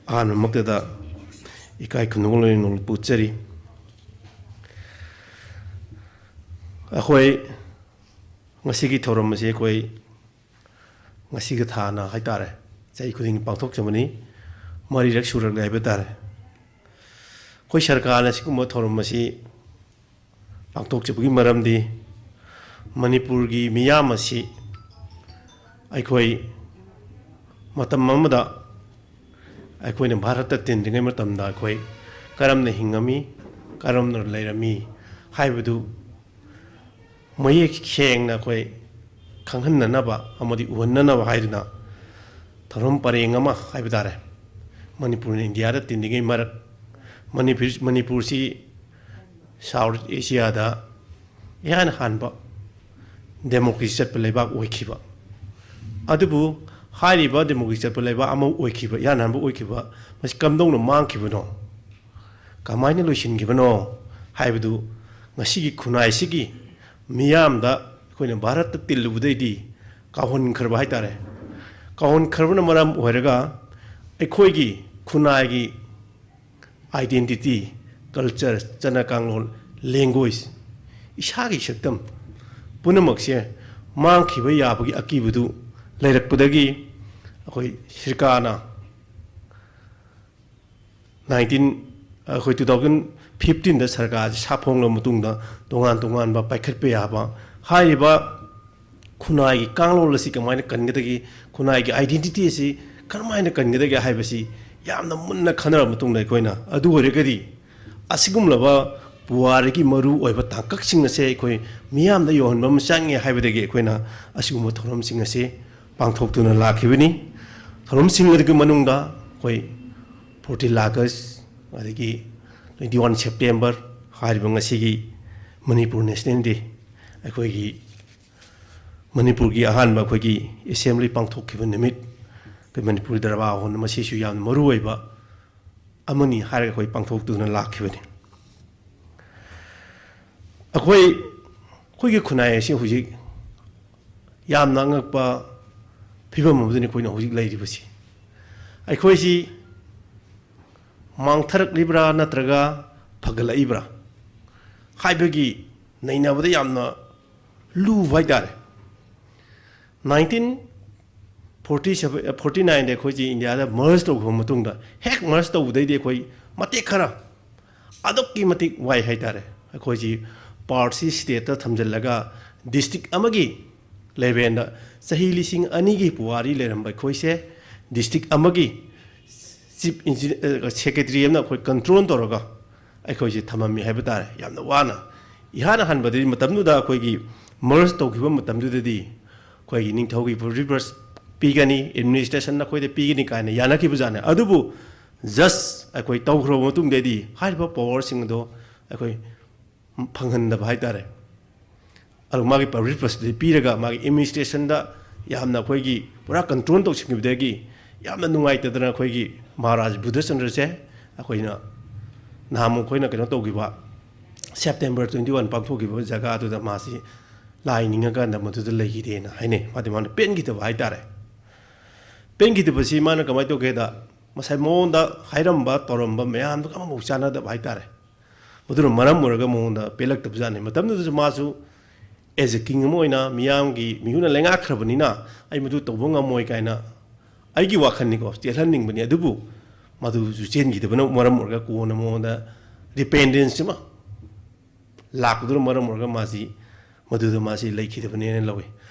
ꯑꯍꯥꯟꯕꯃꯛꯇꯗ ꯏꯀꯥꯏ ꯈꯨꯝꯅꯕ ꯂꯣꯏꯅ ꯅꯣꯡꯂꯨꯛꯄ ꯎꯠꯆꯔꯤ꯫ ꯑꯩꯈꯣꯏ ꯉꯁꯤꯒꯤ ꯊꯧꯔꯝ ꯑꯁꯤ ꯑꯩꯈꯣꯏ ꯉꯁꯤꯒ ꯊꯥꯅ ꯍꯥꯏꯇꯥꯔꯦ, ꯆꯍꯤ ꯈꯨꯗꯤꯡꯒꯤ ꯄꯥꯡꯊꯣꯛꯆꯕꯅꯤ꯫ ꯃꯔꯤꯔꯛ ꯁꯨꯔꯛꯂꯦ ꯍꯥꯏꯕ ꯇꯥꯔꯦ꯫ ꯑꯩꯈꯣꯏ ꯁꯔꯀꯥꯔꯅ ꯁꯤꯒꯨꯝꯕ ꯊꯧꯔꯝ ꯑꯁꯤ ꯄꯥꯡꯊꯣꯛꯆꯕꯒꯤ ꯃꯔꯝꯗꯤ ꯃꯅꯤꯄꯨꯔꯒꯤ ꯃꯤꯌꯥꯝ ꯑꯁꯤ ꯑꯩꯈꯣꯏ ꯃꯇꯝ ꯑꯃꯗ ꯑꯩꯈꯣꯏꯅ ꯚꯥꯔꯠꯇ ꯇꯤꯟꯗ꯭ꯔꯤꯉꯩ ꯃꯇꯝꯗ ꯑꯩꯈꯣꯏ ꯀꯔꯝꯅ ꯍꯤꯡꯉꯝꯃꯤ, ꯀꯔꯝꯅ ꯂꯩꯔꯝꯃꯤ ꯍꯥꯏꯕꯗꯨ ꯃꯌꯦꯛ ꯁꯦꯡꯅ ꯑꯩꯈꯣꯏ ꯈꯪꯍꯟꯅꯅꯕ ꯑꯃꯗꯤ ꯎꯍꯟꯅꯅꯕ ꯍꯥꯏꯗꯨꯅ ꯊꯧꯔꯝ ꯄꯔꯦꯡ ꯑꯃ ꯍꯥꯏꯕ ꯇꯥꯔꯦ, ꯃꯅꯤꯄꯨꯔꯅ ꯏꯟꯗꯤꯌꯥꯗ ꯇꯤꯟꯗ꯭ꯔꯤꯉꯩ ꯃꯔꯛ, ꯃꯅꯤꯄꯨꯔ, ꯃꯅꯤꯄꯨꯔꯁꯤ ꯁꯥꯎꯠ ꯑꯦꯁꯤꯌꯥꯗ ꯏꯍꯥꯟ ꯍꯥꯟꯕ ꯗꯦꯃꯣꯀ꯭ꯔꯦꯁꯤ ꯆꯠꯄ ꯂꯩꯕꯥꯛ ꯑꯣꯏꯈꯤꯕ꯫ ꯑꯗꯨꯕꯨ ꯍꯥꯏꯔꯤꯕ ꯗꯦꯃꯣꯀ꯭ꯔꯦꯁꯤ ꯆꯠꯄ ꯂꯩꯕꯥꯛ ꯑꯃ ꯑꯣꯏꯈꯤꯕ, ꯏꯍꯥꯟ ꯍꯥꯟꯕ ꯑꯣꯏꯈꯤꯕ, ꯃꯁꯤ ꯀꯝꯗꯧꯅ ꯃꯥꯡꯈꯤꯕꯅꯣ, ꯀꯃꯥꯏꯅ ꯂꯣꯏꯁꯤꯟꯈꯤꯕꯅꯣ ꯍꯥꯏꯕꯗꯨ ꯉꯁꯤꯒꯤ ꯈꯨꯟꯅꯥꯏꯁꯤꯒꯤ ꯃꯤꯌꯥꯝꯗ ꯑꯩꯈꯣꯏꯅ ꯚꯥꯔꯠꯇ ꯇꯤꯜꯂꯨꯕꯗꯩꯗꯤ ꯀꯥꯎꯍꯟꯈ꯭ꯔꯕ ꯍꯥꯏꯇꯥꯔꯦ꯫ ꯀꯥꯎꯍꯟꯈ꯭ꯔꯕꯅ ꯃꯔꯝ ꯑꯣꯏꯔꯒ ꯑꯩꯈꯣꯏꯒꯤ ꯈꯨꯟꯅꯥꯏꯒꯤ identity, culture, ꯆꯠꯅ ꯀꯥꯡꯂꯣꯟ, language, ꯏꯁꯥꯒꯤ ꯁꯛꯇꯝ ꯄꯨꯝꯅꯃꯛꯁꯦ ꯃꯥꯡꯈꯤꯕ ꯌꯥꯕꯒꯤ ꯑꯀꯤꯕꯗꯨ ꯂꯩꯔꯛꯄꯗꯒꯤ ꯑꯩꯈꯣꯏ ꯁꯔꯀꯥꯔꯅ nineteen, ꯑꯩꯈꯣꯏ two thousand fifteen ꯗ ꯁꯔꯀꯥꯔꯁꯤ ꯁꯥꯐꯣꯡꯂꯕ ꯃꯇꯨꯡꯗ ꯇꯣꯉꯥꯟ ꯇꯣꯉꯥꯟꯕ ꯄꯥꯏꯈꯠꯄ ꯌꯥꯕ ꯍꯥꯏꯔꯤꯕ ꯈꯨꯟꯅꯥꯏꯒꯤ ꯀꯥꯡꯂꯣꯟ ꯑꯁꯤ ꯀꯃꯥꯏꯅ ꯀꯟꯒꯗꯒꯦ, ꯈꯨꯟꯅꯥꯏꯒꯤ identity ꯑꯁꯤ ꯀꯔꯝꯍꯥꯏꯅ ꯀꯟꯒꯗꯒꯦ ꯍꯥꯏꯕꯁꯤ ꯌꯥꯝꯅ ꯃꯨꯟꯅ ꯈꯟꯅꯔꯕ ꯃꯇꯨꯡꯗ ꯑꯩꯈꯣꯏꯅ ꯑꯗꯨ ꯑꯣꯏꯔꯒꯗꯤ ꯑꯁꯤꯒꯨꯝꯂꯕ ꯄꯨꯋꯥꯔꯤꯒꯤ ꯃꯔꯨ ꯑꯣꯏꯕ ꯇꯥꯡꯀꯛꯁꯤꯡ ꯑꯁꯦ ꯑꯩꯈꯣꯏ ꯃꯤꯌꯥꯝꯗ ꯌꯧꯍꯟꯕ ꯑꯃ ꯆꯪꯉꯦ ꯍꯥꯏꯕꯗꯒꯤ ꯑꯩꯈꯣꯏꯅ ꯑꯁꯤꯒꯨꯝꯕ ꯊꯧꯔꯝꯁꯤꯡ ꯑꯁꯤ ꯄꯥꯡꯊꯣꯛꯇꯨꯅ ꯂꯥꯛꯈꯤꯕꯅꯤ꯫ ꯊꯧꯔꯝꯁꯤꯡ ꯑꯗꯨꯒꯤ ꯃꯅꯨꯡꯗ ꯑꯩꯈꯣꯏ fourteen August, ꯑꯗꯒꯤ twenty one September ꯍꯥꯏꯔꯤꯕ ꯉꯁꯤꯒꯤ ꯃꯅꯤꯄꯨꯔ National Day, ꯑꯩꯈꯣꯏꯒꯤ ꯃꯅꯤꯄꯨꯔꯒꯤ ꯑꯍꯥꯟꯕ ꯑꯩꯈꯣꯏꯒꯤ assembly ꯄꯥꯡꯊꯣꯛꯈꯤꯕ ꯅꯨꯃꯤꯠ, ꯑꯩꯈꯣꯏ ꯃꯅꯤꯄꯨꯔꯒꯤ ꯗꯔꯕꯥꯔ ꯍꯣꯜꯗ ꯃꯁꯤꯁꯨ ꯌꯥꯝꯅ ꯃꯔꯨ ꯑꯣꯏꯕ ꯑꯃꯅꯤ ꯍꯥꯏꯔꯒ ꯑꯩꯈꯣꯏ ꯄꯥꯡꯊꯣꯛꯇꯨꯅ ꯂꯥꯛꯈꯤꯕꯅꯤ꯫ ꯑꯩꯈꯣꯏ, ꯑꯩꯈꯣꯏꯒꯤ ꯈꯨꯟꯅꯥꯏ ꯑꯁꯤ ꯍꯧꯖꯤꯛ ꯌꯥꯝꯅ ꯑꯉꯛꯄ ꯐꯤꯕꯝ ꯑꯃꯗꯅꯤ ꯑꯩꯈꯣꯏꯅ ꯍꯧꯖꯤꯛ ꯂꯩꯔꯤꯕꯁꯤ꯫ ꯑꯩꯈꯣꯏꯁꯤ ꯃꯥꯡꯊꯔꯛꯂꯤꯕ꯭ꯔꯥ ꯅꯠꯇ꯭ꯔꯒ ꯐꯒꯠꯂꯛꯏꯕ꯭ꯔꯥ ꯍꯥꯏꯕꯒꯤ ꯅꯩꯅꯕꯗ ꯌꯥꯝꯅ ꯂꯨꯕ ꯍꯥꯏꯇꯥꯔꯦ꯫ Nineteen forty seven, forty nine ꯗ ꯑꯩꯈꯣꯏꯁꯤ ꯏꯟꯗꯤꯌꯥꯗ merge ꯇꯧꯈ꯭ꯔꯕ ꯃꯇꯨꯡꯗ, ꯍꯦꯛ merge ꯇꯧꯕꯗꯩꯗꯤ ꯑꯩꯈꯣꯏ ꯃꯇꯦꯛ ꯈꯔ ꯑꯗꯨꯛꯀꯤ ꯃꯇꯤꯛ ꯋꯥꯏ ꯍꯥꯏꯇꯥꯔꯦ꯫ ꯑꯩꯈꯣꯏꯁꯤ parts ꯁꯤ state ꯇ ꯊꯝꯖꯤꯜꯂꯒ district ꯑꯃꯒꯤ level ꯗ ꯆꯍꯤ ꯂꯤꯁꯤꯡ ꯑꯅꯤꯒꯤ ꯄꯨꯋꯥꯔꯤ ꯂꯩꯔꯝꯕ ꯑꯩꯈꯣꯏꯁꯦ district ꯑꯃꯒꯤ chief engineer, secretary ꯑꯃꯅ ꯑꯩꯈꯣꯏ control ꯇꯧꯔꯒ ꯑꯩꯈꯣꯏꯁꯦ ꯊꯝꯃꯝꯃꯤ ꯍꯥꯏꯕ ꯇꯥꯔꯦ꯫ ꯌꯥꯝꯅ ꯋꯥꯅ, ꯏꯍꯥꯟ ꯍꯥꯟꯕꯗꯗꯤ ꯃꯇꯝꯗꯨꯗ ꯑꯩꯈꯣꯏꯒꯤ merge ꯇꯧꯈꯤꯕ ꯃꯇꯝꯗꯨꯗꯗꯤ ꯑꯩꯈꯣꯏꯒꯤ ꯅꯤꯡꯊꯧꯒꯤ reverse ꯄꯤꯒꯅꯤ, administration ꯅꯈꯣꯏꯗ ꯄꯤꯒꯅꯤ ꯀꯥꯏꯅ ꯌꯥꯅꯈꯤꯕꯖꯥꯠꯅꯤ꯫ ꯑꯗꯨꯕꯨ just ꯑꯩꯈꯣꯏ ꯇꯧꯈ꯭ꯔꯕ ꯃꯇꯨꯡꯗꯗꯤ ꯍꯥꯏꯔꯤꯕ power ꯁꯤꯡ ꯑꯗꯣ ꯑꯩꯈꯣꯏ ꯐꯪꯍꯟꯗꯕ ꯍꯥꯏꯇꯥꯔꯦ꯫ ꯑꯗꯨ ꯃꯥꯒꯤ reverse ꯇꯨꯗꯤ ꯄꯤꯔꯒ ꯃꯥꯒꯤ administration ꯗ ꯌꯥꯝꯅ ꯑꯩꯈꯣꯏꯒꯤ ꯄꯨꯔꯥ ꯀꯟꯇ꯭ꯔꯣꯜ ꯇꯧꯁꯤꯟꯈꯤꯕꯗꯒꯤ ꯌꯥꯝꯅ ꯅꯨꯡꯉꯥꯏꯇꯗꯅ ꯑꯩꯈꯣꯏꯒꯤ ꯃꯍꯥꯔꯥꯖ ꯕꯨꯙꯆꯟꯗ꯭ꯔꯁꯦ ꯑꯩꯈꯣꯏꯅ ꯅꯍꯥꯟꯃꯨꯛ ꯑꯩꯈꯣꯏꯅ ꯀꯩꯅꯣ ꯇꯧꯈꯤꯕ September twenty one ꯄꯥꯡꯊꯣꯛꯈꯤꯕ ꯖꯒꯥꯗꯨꯗ ꯃꯥꯁꯤ ꯂꯥꯏ ꯅꯤꯡꯉꯀꯥꯟꯗ ꯃꯗꯨꯗ ꯂꯩꯈꯤꯗꯦꯅ ꯍꯥꯏꯅꯩ꯫ ꯃꯥꯗꯤ ꯃꯥꯅ ꯄꯦꯟꯈꯤꯗꯕ ꯍꯥꯏꯇꯥꯔꯦ꯫ ꯄꯦꯟꯈꯤꯗꯕꯁꯤ ꯃꯥꯅ ꯀꯃꯥꯏꯅ ꯇꯧꯒꯦꯗ, ꯉꯁꯥꯏ ꯃꯉꯣꯟꯗ ꯍꯥꯏꯔꯝꯕ ꯇꯧꯔꯝꯕ ꯃꯌꯥꯝꯗꯨꯒ ꯑꯃꯐꯥꯎ ꯆꯥꯟꯅꯗꯕ ꯍꯥꯏꯇꯥꯔꯦ꯫ ꯃꯗꯨꯅ ꯃꯔꯝ ꯑꯣꯏꯔꯒ ꯃꯉꯣꯟꯗ ꯄꯦꯜꯂꯛꯇꯕꯖꯥꯠꯅꯤ꯫ ꯃꯇꯝꯗꯨꯗꯁꯨ ꯃꯥꯁꯨ as a king ꯑꯃ ꯑꯣꯏꯅ ꯃꯤꯌꯥꯝꯒꯤ ꯃꯤꯍꯨꯠꯅ ꯂꯩꯉꯥꯛꯈ꯭ꯔꯕꯅꯤꯅ ꯑꯩ ꯃꯗꯨ ꯇꯧꯕ ꯉꯝꯃꯣꯏ ꯀꯥꯏꯅ ꯑꯩꯒꯤ ꯋꯥꯈꯜꯅꯤꯀꯣ, ꯆꯦꯜꯍꯟꯅꯤꯡꯕꯅꯤ꯫ ꯑꯗꯨꯕꯨ ꯃꯗꯨꯁꯨ ꯆꯦꯟꯈꯤꯗꯕꯅ ꯃꯔꯝ ꯑꯣꯏꯔꯒ ꯀꯣꯟꯅ ꯃꯉꯣꯟꯗ repentance ꯑꯃ ꯂꯥꯛꯄꯗꯨꯅ ꯃꯔꯝ ꯑꯣꯏꯔꯒ ꯃꯥꯁꯤ ꯃꯗꯨꯗ ꯃꯥꯁꯤ ꯂꯩꯈꯤꯗꯕꯅꯦꯅ ꯂꯧꯏ꯫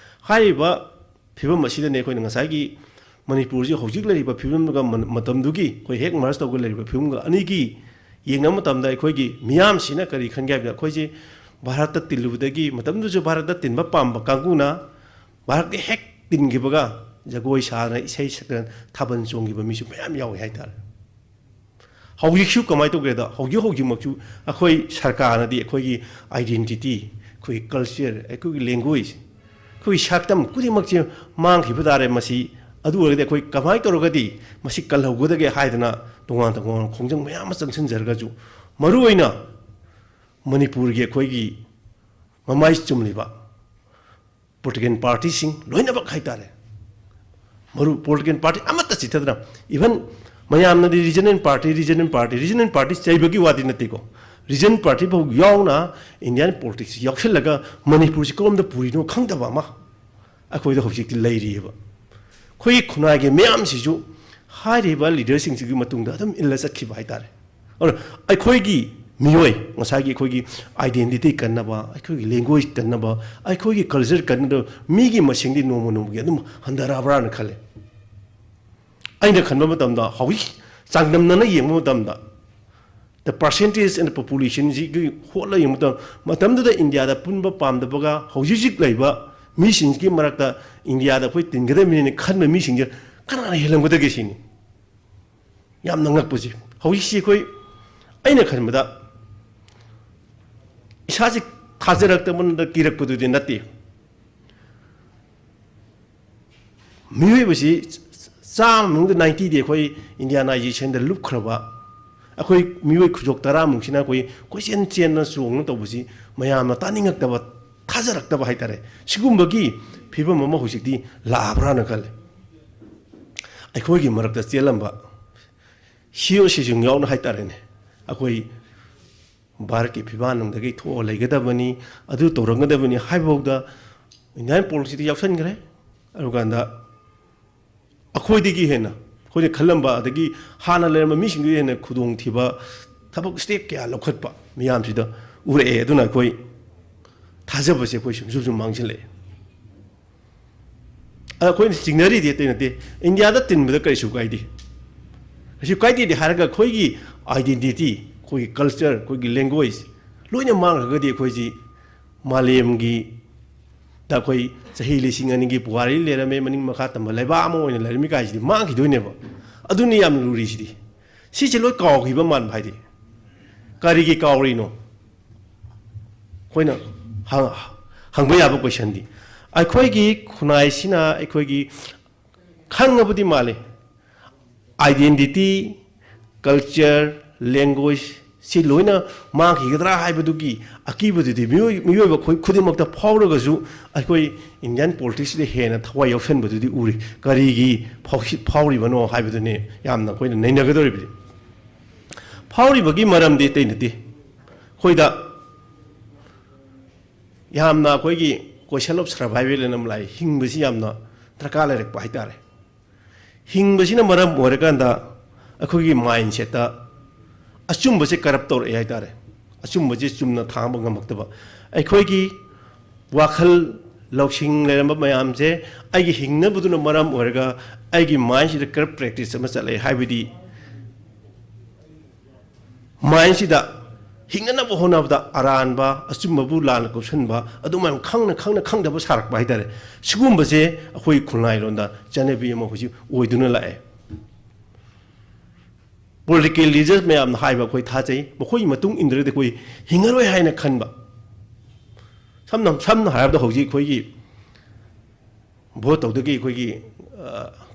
ꯍꯥꯏꯔꯤꯕ ꯐꯤꯕꯝ ꯑꯁꯤꯗꯅꯦ ꯑꯩꯈꯣꯏꯅ ꯉꯁꯥꯏꯒꯤ ꯃꯅꯤꯄꯨꯔꯁꯤ ꯍꯧꯖꯤꯛ ꯂꯩꯔꯤꯕ ꯐꯤꯕꯝꯗꯨꯒ ꯃ-, ꯃꯇꯝꯗꯨꯒꯤ ꯑꯩꯈꯣꯏ ꯍꯦꯛ merge ꯇꯧꯒ ꯂꯩꯔꯤꯕ ꯐꯤꯕꯝꯒ ꯑꯅꯤꯒꯤ ꯌꯦꯡꯅꯕ ꯃꯇꯝꯗ ꯑꯩꯈꯣꯏꯒꯤ ꯃꯤꯌꯥꯝꯁꯤꯅ ꯀꯔꯤ ꯈꯟꯒꯦ ꯍꯥꯏꯕꯗ, ꯑꯩꯈꯣꯏꯁꯦ ꯚꯥꯔꯠꯇ ꯇꯤꯜꯂꯨꯕꯗꯒꯤ, ꯃꯇꯝꯗꯨꯁꯨ ꯚꯥꯔꯠꯇ ꯇꯤꯟꯕ ꯄꯥꯝꯕ ꯀꯥꯡꯕꯨꯅ ꯚꯥꯔꯠꯀꯤ ꯍꯦꯛ ꯇꯤꯟꯈꯤꯕꯒ ꯖꯒꯣꯏ ꯁꯥꯗꯅ ꯏꯁꯩ ꯁꯛꯇꯅ ꯊꯥꯕꯜ ꯆꯣꯡꯈꯤꯕ ꯃꯤꯁꯨ ꯃꯌꯥꯝ ꯌꯥꯎꯏ ꯍꯥꯏꯇꯥꯔꯦ꯫ ꯍꯧꯖꯤꯛꯁꯨ ꯀꯃꯥꯏꯅ ꯇꯧꯒꯦꯗ, ꯍꯧꯖꯤꯛ ꯍꯧꯖꯤꯛꯃꯛꯁꯨ ꯑꯩꯈꯣꯏ ꯁꯔꯀꯥꯔꯅꯗꯤ ꯑꯩꯈꯣꯏꯒꯤ identity, ꯑꯩꯈꯣꯏꯒꯤ culture, ꯑꯩꯈꯣꯏꯒꯤ language, ꯑꯩꯈꯣꯏꯒꯤ ꯁꯛꯇꯝ ꯈꯨꯗꯤꯡꯃꯛꯁꯦ ꯃꯥꯡꯈꯤꯕ ꯇꯥꯔꯦ꯫ ꯃꯁꯤ ꯑꯗꯨ ꯑꯣꯏꯔꯒꯗꯤ ꯑꯩꯈꯣꯏ ꯀꯃꯥꯏꯅ ꯇꯧꯔꯒꯗꯤ ꯃꯁꯤ ꯀꯜꯍꯧꯒꯗꯒꯦ ꯍꯥꯏꯗꯅ ꯇꯣꯉꯥꯟ ꯇꯣꯉꯥꯟꯕ ꯈꯣꯡꯖꯪ ꯃꯌꯥꯝ ꯑꯃ ꯆꯪꯁꯤꯟꯖꯔꯒꯁꯨ, ꯃꯔꯨꯑꯣꯏꯅ ꯃꯅꯤꯄꯨꯔꯒꯤ ꯑꯩꯈꯣꯏꯒꯤ ꯃꯃꯥꯏ ꯆꯨꯝꯂꯤꯕ political partyꯁꯤꯡ ꯂꯣꯏꯅꯃꯛ ꯍꯥꯏꯇꯥꯔꯦ, ꯃꯔꯨ political party ꯑꯃꯠꯇ ꯆꯤꯠꯊꯗꯅ, even ꯃꯌꯥꯝꯅꯗꯤ regional party, regional party, regional party ꯆꯩꯕꯒꯤ ꯋꯥꯗꯤ ꯅꯠꯇꯦꯀꯣ, regional party ꯐꯥꯎ ꯌꯥꯎꯅ Indian politics ꯌꯥꯎꯁꯜꯂꯒ ꯃꯅꯤꯄꯨꯔꯁꯤ ꯀꯔꯣꯝꯗ ꯄꯨꯔꯤꯅꯣ ꯈꯪꯗꯕ ꯑꯃ ꯑꯩꯈꯣꯏꯗ ꯍꯧꯖꯤꯛꯇꯤ ꯂꯩꯔꯤꯑꯕ꯫ ꯑꯩꯈꯣꯏꯒꯤ ꯈꯨꯟꯅꯥꯏꯒꯤ ꯃꯤꯌꯥꯝꯁꯤꯁꯨ ꯍꯥꯏꯔꯤꯕ leaderꯁꯤꯡꯁꯤꯒꯤ ꯃꯇꯨꯡꯗ ꯑꯗꯨꯝ ꯏꯜꯂ ꯆꯠꯈꯤꯕ ꯍꯥꯏꯇꯥꯔꯦ꯫ ꯑꯗꯨꯅ ꯑꯩꯈꯣꯏꯒꯤ ꯃꯤꯑꯣꯏ, ꯉꯁꯥꯏꯒꯤ ꯑꯩꯈꯣꯏꯒꯤ identity ꯀꯟꯅꯕ, ꯑꯩꯈꯣꯏꯒꯤ language ꯀꯟꯅꯕ, ꯑꯩꯈꯣꯏꯒꯤ culture ꯀꯟꯅꯕ ꯃꯤꯒꯤ ꯃꯁꯤꯡꯗꯤ ꯅꯣꯡꯃ ꯅꯣꯡꯃꯒꯤ ꯑꯗꯨꯝ ꯍꯟꯊꯔꯛꯑꯕ꯭ꯔꯥꯅ ꯈꯜꯂꯦ꯫ ꯑꯩꯅ ꯈꯟꯕ ꯃꯇꯝꯗ, ꯍꯧꯖꯤꯛ ꯆꯥꯡꯗꯝꯅꯅ ꯌꯦꯡꯕ ꯃꯇꯝꯗ, the percentage and the populationꯁꯤꯒꯤ ꯍꯣꯠꯂ ꯌꯦꯡꯕ ꯃꯇꯝꯗ, ꯃꯇꯝꯗꯨꯗ ꯏꯟꯗꯤꯌꯥꯗ ꯄꯨꯟꯕ ꯄꯥꯝꯗꯕꯒ ꯍꯧꯖꯤꯛ ꯍꯧꯖꯤꯛ ꯂꯩꯕ ꯃꯤꯁꯤꯡꯁꯤꯒꯤ ꯃꯔꯛꯇ ꯏꯟꯗꯤꯌꯥꯗ ꯑꯩꯈꯣꯏ ꯇꯤꯟꯒꯗꯕꯅꯤꯅ ꯈꯟꯕ ꯃꯤꯁꯤꯡꯁꯦ ꯀꯅꯥꯅ ꯍꯦꯜꯂꯝꯒꯗꯒꯦ ꯁꯤꯅꯤ꯫ ꯌꯥꯝꯅ ꯉꯛꯄꯁꯦ, ꯍꯧꯖꯤꯛꯁꯤ ꯑꯩꯈꯣꯏ, ꯑꯩꯅ ꯈꯟꯕꯗ, ꯏꯁꯥꯁꯦ ꯊꯥꯖꯔꯛꯇꯕꯅ ꯀꯤꯔꯛꯄꯗꯨꯗꯤ ꯅꯠꯇꯦ꯫ ꯃꯤꯑꯣꯏꯕꯁꯤ ꯆꯥꯝꯃ ꯃꯅꯨꯡꯗ ꯅꯥꯏꯟꯇꯤꯗꯤ ꯑꯩꯈꯣꯏ ꯏꯟꯗꯤꯌꯥꯅꯥꯏꯖꯦꯁꯟꯗ ꯂꯨꯞꯈ꯭ꯔꯕ, ꯑꯩꯈꯣꯏ ꯃꯤꯑꯣꯏ ꯈꯨꯖꯣꯛ ꯇꯔꯥꯃꯨꯛꯁꯤꯅ ꯑꯩꯈꯣꯏ ꯀꯣꯏꯆꯦꯟ ꯆꯦꯟꯅ ꯆꯣꯡꯅ ꯇꯧꯕꯁꯤ ꯃꯌꯥꯝꯅ ꯇꯥꯅꯤꯡꯉꯛꯇꯕ, ꯊꯥꯖꯔꯛꯇꯕ ꯍꯥꯏꯇꯥꯔꯦ꯫ ꯁꯤꯒꯨꯝꯕꯒꯤ ꯐꯤꯕꯝ ꯑꯃ ꯍꯧꯖꯤꯛꯇꯤ ꯂꯥꯛꯑꯕ꯭ꯔꯥꯅ ꯈꯜꯂꯦ꯫ ꯑꯩꯈꯣꯏꯒꯤ ꯃꯔꯛꯇ ꯆꯦꯜꯂꯝꯕ ꯁꯤ ꯑꯣ ꯁꯤꯁꯤꯡ ꯌꯥꯎꯅ ꯍꯥꯏꯇꯥꯔꯦꯅꯦ, ꯑꯩꯈꯣꯏ ꯚꯥꯔꯠꯀꯤ ꯐꯤꯕꯥꯟ ꯅꯨꯡꯗꯒꯤ ꯊꯣꯛꯑ ꯂꯩꯒꯗꯕꯅꯤ, ꯑꯗꯨ ꯇꯧꯔꯝꯒꯗꯕꯅꯤ ꯍꯥꯏꯕꯐꯥꯎꯗ ꯏꯟꯗꯤꯌꯥꯟ ꯄꯣꯂꯤꯁꯤꯗ ꯌꯥꯎꯁꯟꯈ꯭ꯔꯦ꯫ ꯑꯗꯨꯀꯥꯟꯗ ꯑꯩꯈꯣꯏꯗꯒꯤ ꯍꯦꯟꯅ, ꯑꯩꯈꯣꯏꯅ ꯈꯜꯂꯝꯕ ꯑꯗꯒꯤ ꯍꯥꯟꯅ ꯂꯩꯔꯝꯕ ꯃꯤꯁꯤꯡꯗꯨꯗꯒꯤ ꯍꯦꯟꯅ ꯈꯨꯗꯣꯡꯊꯤꯕ ꯊꯕꯛ ꯁ꯭ꯇꯦꯞ ꯀꯌꯥ ꯂꯧꯈꯠꯄ ꯃꯤꯌꯥꯝꯁꯤꯗ ꯎꯔꯛꯑꯦ꯫ ꯑꯗꯨꯅ ꯑꯩꯈꯣꯏ ꯊꯥꯖꯕꯁꯦ ꯑꯩꯈꯣꯏ ꯁꯨꯝ ꯁꯨꯝ ꯁꯨꯝ ꯃꯥꯡꯁꯤꯜꯂꯛꯑꯦ꯫ ꯑꯗ ꯑꯩꯈꯣꯏꯅ ꯆꯤꯡꯅꯔꯤꯗꯤ ꯑꯇꯩ ꯅꯠꯇꯦ, ꯏꯟꯗꯤꯌꯥꯗ ꯇꯤꯟꯕꯗ ꯀꯔꯤꯁꯨ ꯀꯥꯏꯗꯦ꯫ ꯀꯩꯁꯨ ꯀꯥꯏꯗꯦꯗꯤ ꯍꯥꯏꯔꯒ ꯑꯩꯈꯣꯏꯒꯤ ꯑꯥꯏꯗꯦꯟꯇꯤꯇꯤ, ꯑꯩꯈꯣꯏꯒꯤ ꯀꯜꯆꯔ, ꯑꯩꯈꯣꯏꯒꯤ ꯂꯦꯡꯒ꯭ꯋꯦꯖ ꯂꯣꯏꯅ ꯃꯥꯡꯈ꯭ꯔꯒꯗꯤ ꯑꯩꯈꯣꯏꯁꯤ ꯃꯥꯂꯦꯝꯒꯤ ꯗ ꯑꯩꯈꯣꯏ ꯆꯍꯤ ꯂꯤꯁꯤꯡ ꯑꯅꯤꯒꯤ ꯄꯨꯋꯥꯔꯤ ꯂꯩꯔꯝꯃꯦ, ꯃꯅꯤꯡ ꯃꯈꯥ ꯇꯝꯕ ꯂꯩꯕꯥꯛ ꯑꯃ ꯑꯣꯏꯅ ꯂꯩꯔꯝꯃꯤ ꯀꯥꯏꯁꯤꯗꯤ ꯃꯥꯡꯈꯤꯗꯣꯏꯅꯦꯕ꯫ ꯑꯗꯨꯅꯤ ꯌꯥꯝꯅ ꯂꯨꯔꯤꯁꯤꯗꯤ꯫ ꯁꯤꯁꯦ ꯂꯣꯏ ꯀꯥꯎꯈꯤꯕ ꯃꯥꯟꯕ ꯍꯥꯏꯗꯤ꯫ ꯀꯔꯤꯒꯤ ꯀꯥꯎꯔꯤꯅꯣ? ꯑꯩꯈꯣꯏꯅ ꯍꯪ-, ꯍꯪꯕ ꯌꯥꯕ ꯀꯣꯏꯁꯟꯗꯤ꯫ ꯑꯩꯈꯣꯏꯒꯤ ꯈꯨꯟꯅꯥꯏꯁꯤꯅ ꯑꯩꯈꯣꯏꯒꯤ ꯈꯪꯉꯕꯗꯤ ꯃꯥꯜꯂꯤ, ꯑꯥꯏꯗꯦꯟꯇꯤꯇꯤ, ꯀꯜꯆꯔ, ꯂꯦꯡꯒ꯭ꯋꯦꯖ ꯁꯤ ꯂꯣꯏꯅ ꯃꯥꯡꯈꯤꯒꯗ꯭ꯔꯥ ꯍꯥꯏꯕꯗꯨꯒꯤ ꯑꯀꯤꯕꯗꯨꯗꯤ ꯃꯤꯑꯣꯏ-, ꯃꯤꯑꯣꯏꯕ ꯑꯩꯈꯣꯏ ꯈꯨꯗꯤꯡꯃꯛꯇ ꯐꯥꯎꯔꯒꯁꯨ ꯑꯩꯈꯣꯏ ꯏꯟꯗꯤꯌꯟ ꯄꯣꯂꯤꯇꯤꯛꯁꯁꯤꯗ ꯍꯦꯟꯅ ꯊꯋꯥꯏ ꯌꯥꯎꯁꯟꯕꯗꯨꯗꯤ ꯎꯔꯤ꯫ ꯀꯔꯤꯒꯤ ꯐꯥꯎꯁꯤ-, ꯐꯥꯎꯔꯤꯕꯅꯣ ꯍꯥꯏꯕꯗꯨꯅꯤ ꯌꯥꯝꯅ ꯑꯩꯈꯣꯏꯅ ꯅꯩꯅꯒꯗꯧꯔꯤꯕꯗꯤ꯫ ꯐꯥꯎꯔꯤꯕꯒꯤ ꯃꯔꯝꯗꯤ ꯑꯇꯩ ꯅꯠꯇꯦ, ꯑꯩꯈꯣꯏꯗ ꯌꯥꯝꯅ ꯑꯩꯈꯣꯏꯒꯤ ꯀꯣꯏꯁꯟ ꯑꯣꯐ ꯁꯔꯚꯥꯏꯚꯦꯜ ꯑꯅ ꯑꯃ ꯂꯥꯛꯏ꯫ ꯍꯤꯡꯕꯁꯤ ꯌꯥꯝꯅ ꯗꯔꯀꯥꯔ ꯂꯩꯔꯛꯄ ꯍꯥꯏꯇꯥꯔꯦ꯫ ꯍꯤꯡꯕꯁꯤꯅ ꯃꯔꯝ ꯑꯣꯏꯔꯀꯥꯟꯗ ꯑꯩꯈꯣꯏꯒꯤ ꯃꯥꯏꯟꯁꯦꯠꯇ ꯑꯆꯨꯝꯕꯁꯦ ꯀꯔꯞ ꯇꯧꯔꯛꯑꯦ ꯍꯥꯏꯇꯥꯔꯦ꯫ ꯑꯆꯨꯝꯕꯁꯦ ꯆꯨꯝꯅ ꯊꯥꯡꯕ ꯉꯝꯃꯛꯇꯕ, ꯑꯩꯈꯣꯏꯒꯤ ꯋꯥꯈꯜ ꯂꯧꯁꯤꯡ ꯂꯩꯔꯝꯕ ꯃꯌꯥꯝꯁꯦ ꯑꯩꯒꯤ ꯍꯤꯡꯅꯕꯗꯨꯅ ꯃꯔꯝ ꯑꯣꯏꯔꯒ ꯑꯩꯒꯤ ꯃꯥꯏꯟꯁꯤꯗ ꯀꯔꯞ ꯄ꯭ꯔꯦꯛꯇꯤꯁ ꯑꯃ ꯆꯠꯂꯛꯑꯦ ꯍꯥꯏꯕꯗꯤ ꯃꯥꯏꯟꯁꯤꯗ ꯍꯤꯡꯅꯅꯕ ꯍꯣꯠꯅꯕꯗ ꯑꯔꯥꯟꯕ ꯑꯆꯨꯝꯕꯕꯨ ꯂꯥꯟꯅ ꯀꯨꯞꯁꯟꯕ, ꯑꯗꯨꯃꯥꯏꯅ ꯈꯪꯅ ꯈꯪꯅ ꯈꯪꯗꯕ ꯁꯥꯔꯛꯄ ꯍꯥꯏꯇꯥꯔꯦ꯫ ꯁꯤꯒꯨꯝꯕꯁꯦ ꯑꯩꯈꯣꯏ ꯈꯨꯟꯅꯥꯏꯔꯣꯟꯗ ꯆꯠꯅꯕꯤ ꯑꯃ ꯍꯧꯖꯤꯛ ꯑꯣꯏꯗꯨꯅ ꯂꯥꯛꯑꯦ꯫ ꯄꯣꯂꯤꯇꯤꯀꯦꯜ ꯂꯤꯗꯔꯁ ꯃꯌꯥꯝꯅ ꯍꯥꯏꯕ ꯑꯩꯈꯣꯏ ꯊꯥꯖꯩ, ꯃꯈꯣꯏꯒꯤ ꯃꯇꯨꯡ ꯏꯟꯗ꯭ꯔꯒꯗꯤ ꯑꯩꯈꯣꯏ ꯍꯤꯡꯉꯔꯣꯏ ꯍꯥꯏꯅ ꯈꯟꯕ꯫ ꯁꯝꯅ, ꯁꯝꯅ ꯍꯥꯏꯔꯕꯗ ꯍꯧꯖꯤꯛ ꯑꯩꯈꯣꯏꯒꯤ ꯚꯣꯠ ꯇꯧꯗꯒꯤ ꯑꯩꯈꯣꯏꯒꯤ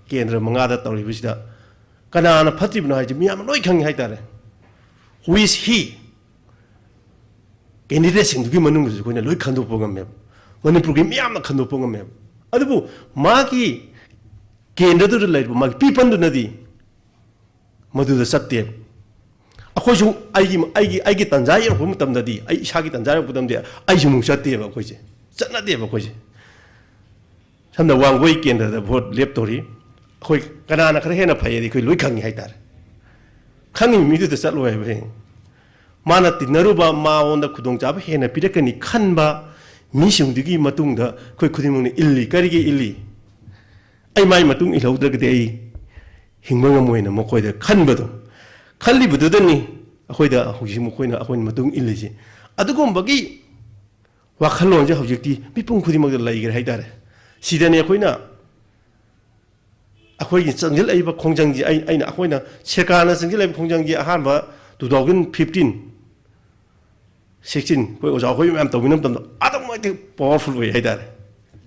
ꯀꯦꯟꯗ꯭ꯔ ꯃꯉꯥꯗ ꯇꯧꯔꯤꯕꯁꯤꯗ ꯀꯅꯥꯅ ꯐꯠꯇ꯭ꯔꯤꯕꯅꯣ ꯍꯥꯏꯁꯦ ꯃꯤꯌꯥꯝꯅ ꯂꯣꯏ ꯈꯪꯉꯤ ꯍꯥꯏꯇꯥꯔꯦ꯫ Who is he? ꯀꯦꯟꯗꯤꯗꯦꯠꯁꯤꯡꯗꯨꯒꯤ ꯃꯅꯨꯡꯗꯁꯨ ꯑꯩꯈꯣꯏꯅ ꯂꯣꯏ ꯈꯟꯗꯣꯛꯄ ꯉꯝꯃꯦꯕ, ꯃꯅꯤꯄꯨꯔꯒꯤ ꯃꯤꯌꯥꯝꯅ ꯈꯟꯗꯣꯛꯄ ꯉꯝꯃꯦꯕ꯫ ꯑꯗꯨꯕꯨ ꯃꯥꯒꯤ ꯀꯦꯟꯗ꯭ꯔꯗꯨꯗ ꯂꯩꯔꯤꯕ ꯃꯥꯒꯤ ꯄꯤꯄꯟꯗꯨꯅꯗꯤ ꯃꯗꯨꯗ ꯆꯠꯇꯦꯕ꯫ ꯑꯩꯈꯣꯏꯁꯨ ꯑꯩꯒꯤ ꯑꯩꯒꯤ ꯑꯩꯒꯤ ꯇꯥꯟꯖꯥ ꯌꯧꯔꯛꯄ ꯃꯇꯝꯗꯗꯤ, ꯑꯩ ꯏꯁꯥꯒꯤ ꯇꯥꯟꯖꯥ ꯌꯧꯔꯛꯄ ꯃꯇꯝꯗꯗꯤ ꯑꯩꯁꯨ ꯑꯃꯨꯛ ꯆꯠꯇꯦꯕ꯫ ꯑꯩꯈꯣꯏꯁꯦ ꯆꯠꯅꯗꯦꯕ꯫ ꯑꯩꯈꯣꯏꯁꯦ ꯁꯝꯅ ꯋꯥꯡꯒꯣꯏ ꯀꯦꯟꯗ꯭ꯔꯗ ꯚꯣꯠ ꯂꯦꯞꯇꯣꯔꯤ, ꯑꯩꯈꯣꯏ ꯀꯅꯥꯅ ꯈꯔ ꯍꯦꯟꯅ ꯐꯩ ꯍꯥꯏꯗꯤ ꯑꯩꯈꯣꯏ ꯂꯣꯏ ꯈꯪꯉꯤ ꯍꯥꯏꯇꯥꯔꯦ꯫ ꯈꯪꯉꯤꯕ ꯃꯤꯗꯨꯗ ꯆꯠꯂꯣ ꯍꯥꯏꯕ꯫ ꯍꯌꯦꯡ ꯃꯥꯅ ꯇꯤꯟꯅꯔꯨꯕ, ꯃꯉꯣꯟꯗ ꯈꯨꯗꯣꯡꯆꯥꯕ ꯍꯦꯟꯅ ꯄꯤꯔꯛꯀꯅꯤ ꯈꯟꯕ ꯃꯤꯁꯤꯡꯗꯨꯒꯤ ꯃꯇꯨꯡꯗ ꯑꯩꯈꯣꯏ ꯈꯨꯗꯤꯡꯃꯛꯅ ꯏꯜꯂꯤ꯫ ꯀꯔꯤꯒꯤ ꯏꯜꯂꯤ? ꯑꯩ ꯃꯥꯏ ꯃꯇꯨꯡ ꯏꯜꯍꯧꯗ꯭ꯔꯒꯗꯤ ꯑꯩ ꯍꯤꯡꯕ ꯉꯝꯃꯣꯏꯅ ꯃꯈꯣꯏꯗ ꯈꯟꯕꯗꯣ, ꯈꯜꯂꯤꯕꯗꯨꯗꯅꯤ ꯑꯩꯈꯣꯏꯗ ꯍꯧꯖꯤꯛ ꯃꯈꯣꯏꯅ ꯑꯩꯈꯣꯏꯅ ꯃꯇꯨꯡ ꯏꯜꯂꯤꯁꯦ꯫ ꯑꯗꯨꯒꯨꯝꯕꯒꯤ ꯋꯥꯈꯜꯂꯣꯟꯁꯦ ꯍꯧꯖꯤꯛꯇꯤ ꯃꯤꯄꯨꯝ ꯈꯨꯗꯤꯡꯃꯛꯇ ꯂꯩꯈ꯭ꯔꯦ ꯍꯥꯏꯇꯥꯔꯦ꯫ ꯁꯤꯗꯅꯤ ꯑꯩꯈꯣꯏꯅ, ꯑꯩꯈꯣꯏꯒꯤ ꯆꯪꯁꯤꯜꯂꯛꯏꯕ ꯈꯣꯡꯖꯪꯁꯤ, ꯑꯩ ꯑꯩꯅ ꯑꯩꯈꯣꯏꯅ ꯁꯔꯀꯥꯔꯅ ꯆꯪꯁꯤꯜꯂꯛꯏꯕ ꯈꯣꯡꯖꯪꯁꯤ ꯑꯍꯥꯟꯕ two thousand fifteen, sixteen ꯑꯩꯈꯣꯏ ꯑꯣꯖꯥ ꯑꯩꯈꯣꯏ ꯃꯌꯥꯝ ꯇꯧꯃꯤꯟꯅꯕ ꯃꯇꯝꯗ ꯑꯗꯨꯛꯀꯤ ꯃꯇꯤꯛ powerful ꯑꯣꯏ ꯍꯥꯏꯇꯥꯔꯦ꯫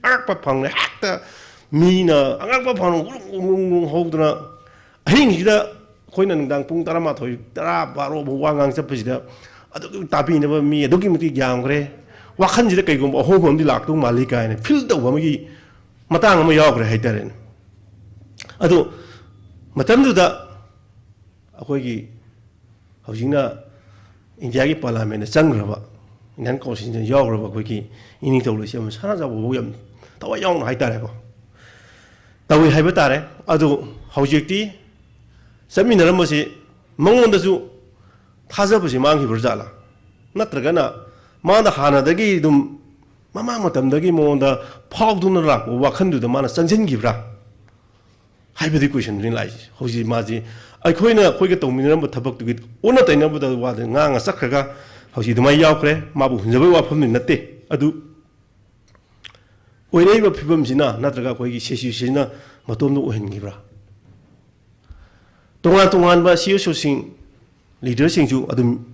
ꯑꯉꯛꯄ ꯐꯪꯉꯦ꯫ ꯍꯦꯛꯇ ꯃꯤꯅ ꯑꯉꯛꯄ ꯐꯪꯅ ꯎꯔꯨꯡ ꯎꯔꯨꯡ ꯎꯔꯨꯡ ꯍꯧꯗꯅ ꯑꯍꯤꯡꯁꯤꯗ ꯑꯩꯈꯣꯏꯅ ꯅꯨꯡꯗꯥꯡ ꯄꯨꯡ ꯇꯔꯥꯃꯥꯊꯣꯏ, ꯇꯔꯥ, ꯕꯥꯔꯣ ꯐꯥꯎ ꯋꯥ ꯉꯥꯡ ꯆꯠꯄꯁꯤꯗ ꯑꯗꯨꯛꯀꯤ ꯇꯥꯕꯤꯅꯕ ꯃꯤ ꯑꯗꯨꯛꯀꯤ ꯃꯇꯤꯛ ꯌꯥꯝꯈ꯭ꯔꯦ꯫ ꯋꯥꯈꯜꯁꯤꯗ ꯀꯩꯒꯨꯝꯕ ꯑꯍꯣꯡꯕ ꯑꯃꯗꯤ ꯂꯥꯛꯇꯧ ꯃꯥꯜꯂꯤ ꯀꯥꯏꯅ feel ꯇꯧꯕ ꯑꯃꯒꯤ ꯃꯇꯥꯡ ꯑꯃ ꯌꯥꯎꯈ꯭ꯔꯦ ꯍꯥꯏꯇꯥꯔꯦꯅꯦ꯫ ꯑꯗꯣ ꯃꯇꯝꯗꯨꯗ ꯑꯩꯈꯣꯏꯒꯤ ꯍꯧꯖꯤꯛꯅ ꯏꯟꯗꯤꯌꯥꯒꯤ ꯄꯥꯔꯂꯥꯃꯦꯟꯗ ꯆꯪꯈ꯭ꯔꯕ, ꯏꯟꯗꯤꯌꯥꯟ ꯀꯣꯟꯁꯇꯤꯇ꯭ꯌꯨꯁꯟ ꯌꯥꯎꯈ꯭ꯔꯕ ꯑꯩꯈꯣꯏꯒꯤ ꯏꯅꯤꯡꯊꯧ ꯂꯩꯁꯦꯝꯕ ꯁꯅꯥꯖꯥꯎꯕ ꯐꯥꯎ ꯌꯥꯝ ꯊꯋꯥꯏ ꯌꯥꯎꯅ ꯍꯥꯏꯇꯥꯔꯦꯀꯣ, ꯇꯧꯏ ꯍꯥꯏꯕ ꯇꯥꯔꯦ꯫ ꯑꯗꯨ ꯍꯧꯖꯤꯛꯇꯤ ꯆꯠꯃꯤꯟꯅꯔꯝꯕꯁꯤ ꯃꯉꯣꯟꯗꯁꯨ ꯊꯥꯖꯕꯁꯤ ꯃꯥꯡꯈꯤꯕ꯭ꯔꯥ ꯖꯥꯠꯂꯥ? ꯅꯠꯇ꯭ꯔꯒꯅ ꯃꯥꯅ ꯍꯥꯟꯅꯗꯒꯤ ꯑꯗꯨꯝ ꯃꯃꯥꯡ ꯃꯇꯝꯗꯒꯤ ꯃꯉꯣꯟꯗ ꯐꯥꯎꯗꯨꯅ ꯂꯥꯛꯄ ꯋꯥꯈꯜꯗꯨꯗ ꯃꯥꯅ ꯆꯪꯁꯤꯟꯈꯤꯕ꯭ꯔꯥ ꯍꯥꯏꯕꯗꯤ ꯀꯣꯏꯁꯟꯗꯨꯅꯤ ꯂꯥꯛꯏꯁꯦ꯫ ꯍꯧꯖꯤꯛ ꯃꯥꯁꯤ ꯑꯩꯈꯣꯏꯅ ꯑꯩꯈꯣꯏꯒ ꯇꯧꯃꯤꯟꯅꯔꯝꯕ ꯊꯕꯛꯇꯨꯒꯤ ꯑꯣꯟꯅ ꯇꯩꯅꯕꯗ ꯋꯥꯗ ꯉꯥꯡꯉ ꯆꯠꯈ꯭ꯔꯒ ꯍꯧꯖꯤꯛ ꯑꯗꯨꯃꯥꯏꯅ ꯌꯥꯎꯈ꯭ꯔꯦ꯫ ꯃꯥꯕꯨ ꯍꯨꯟꯖꯕꯒꯤ ꯋꯥꯐꯝꯗꯤ ꯅꯠꯇꯦ꯫ ꯑꯗꯨ ꯑꯣꯏꯔꯛꯏꯕ ꯐꯤꯕꯝꯁꯤꯅ ꯅꯠꯇ꯭ꯔꯒ ꯑꯩꯈꯣꯏꯒꯤ ꯁꯤꯆꯨꯋꯦꯁꯟꯁꯤꯅ ꯃꯇꯣꯝꯗ ꯑꯣꯏꯍꯟꯈꯤꯕ꯭ꯔꯥ? ꯇꯣꯉꯥꯟ ꯇꯣꯉꯥꯟꯕ ꯁꯤ ꯑꯦꯁ ꯑꯣꯁꯤꯡ, ꯂꯤꯗꯔꯁꯤꯡꯁꯨ ꯑꯗꯨꯝ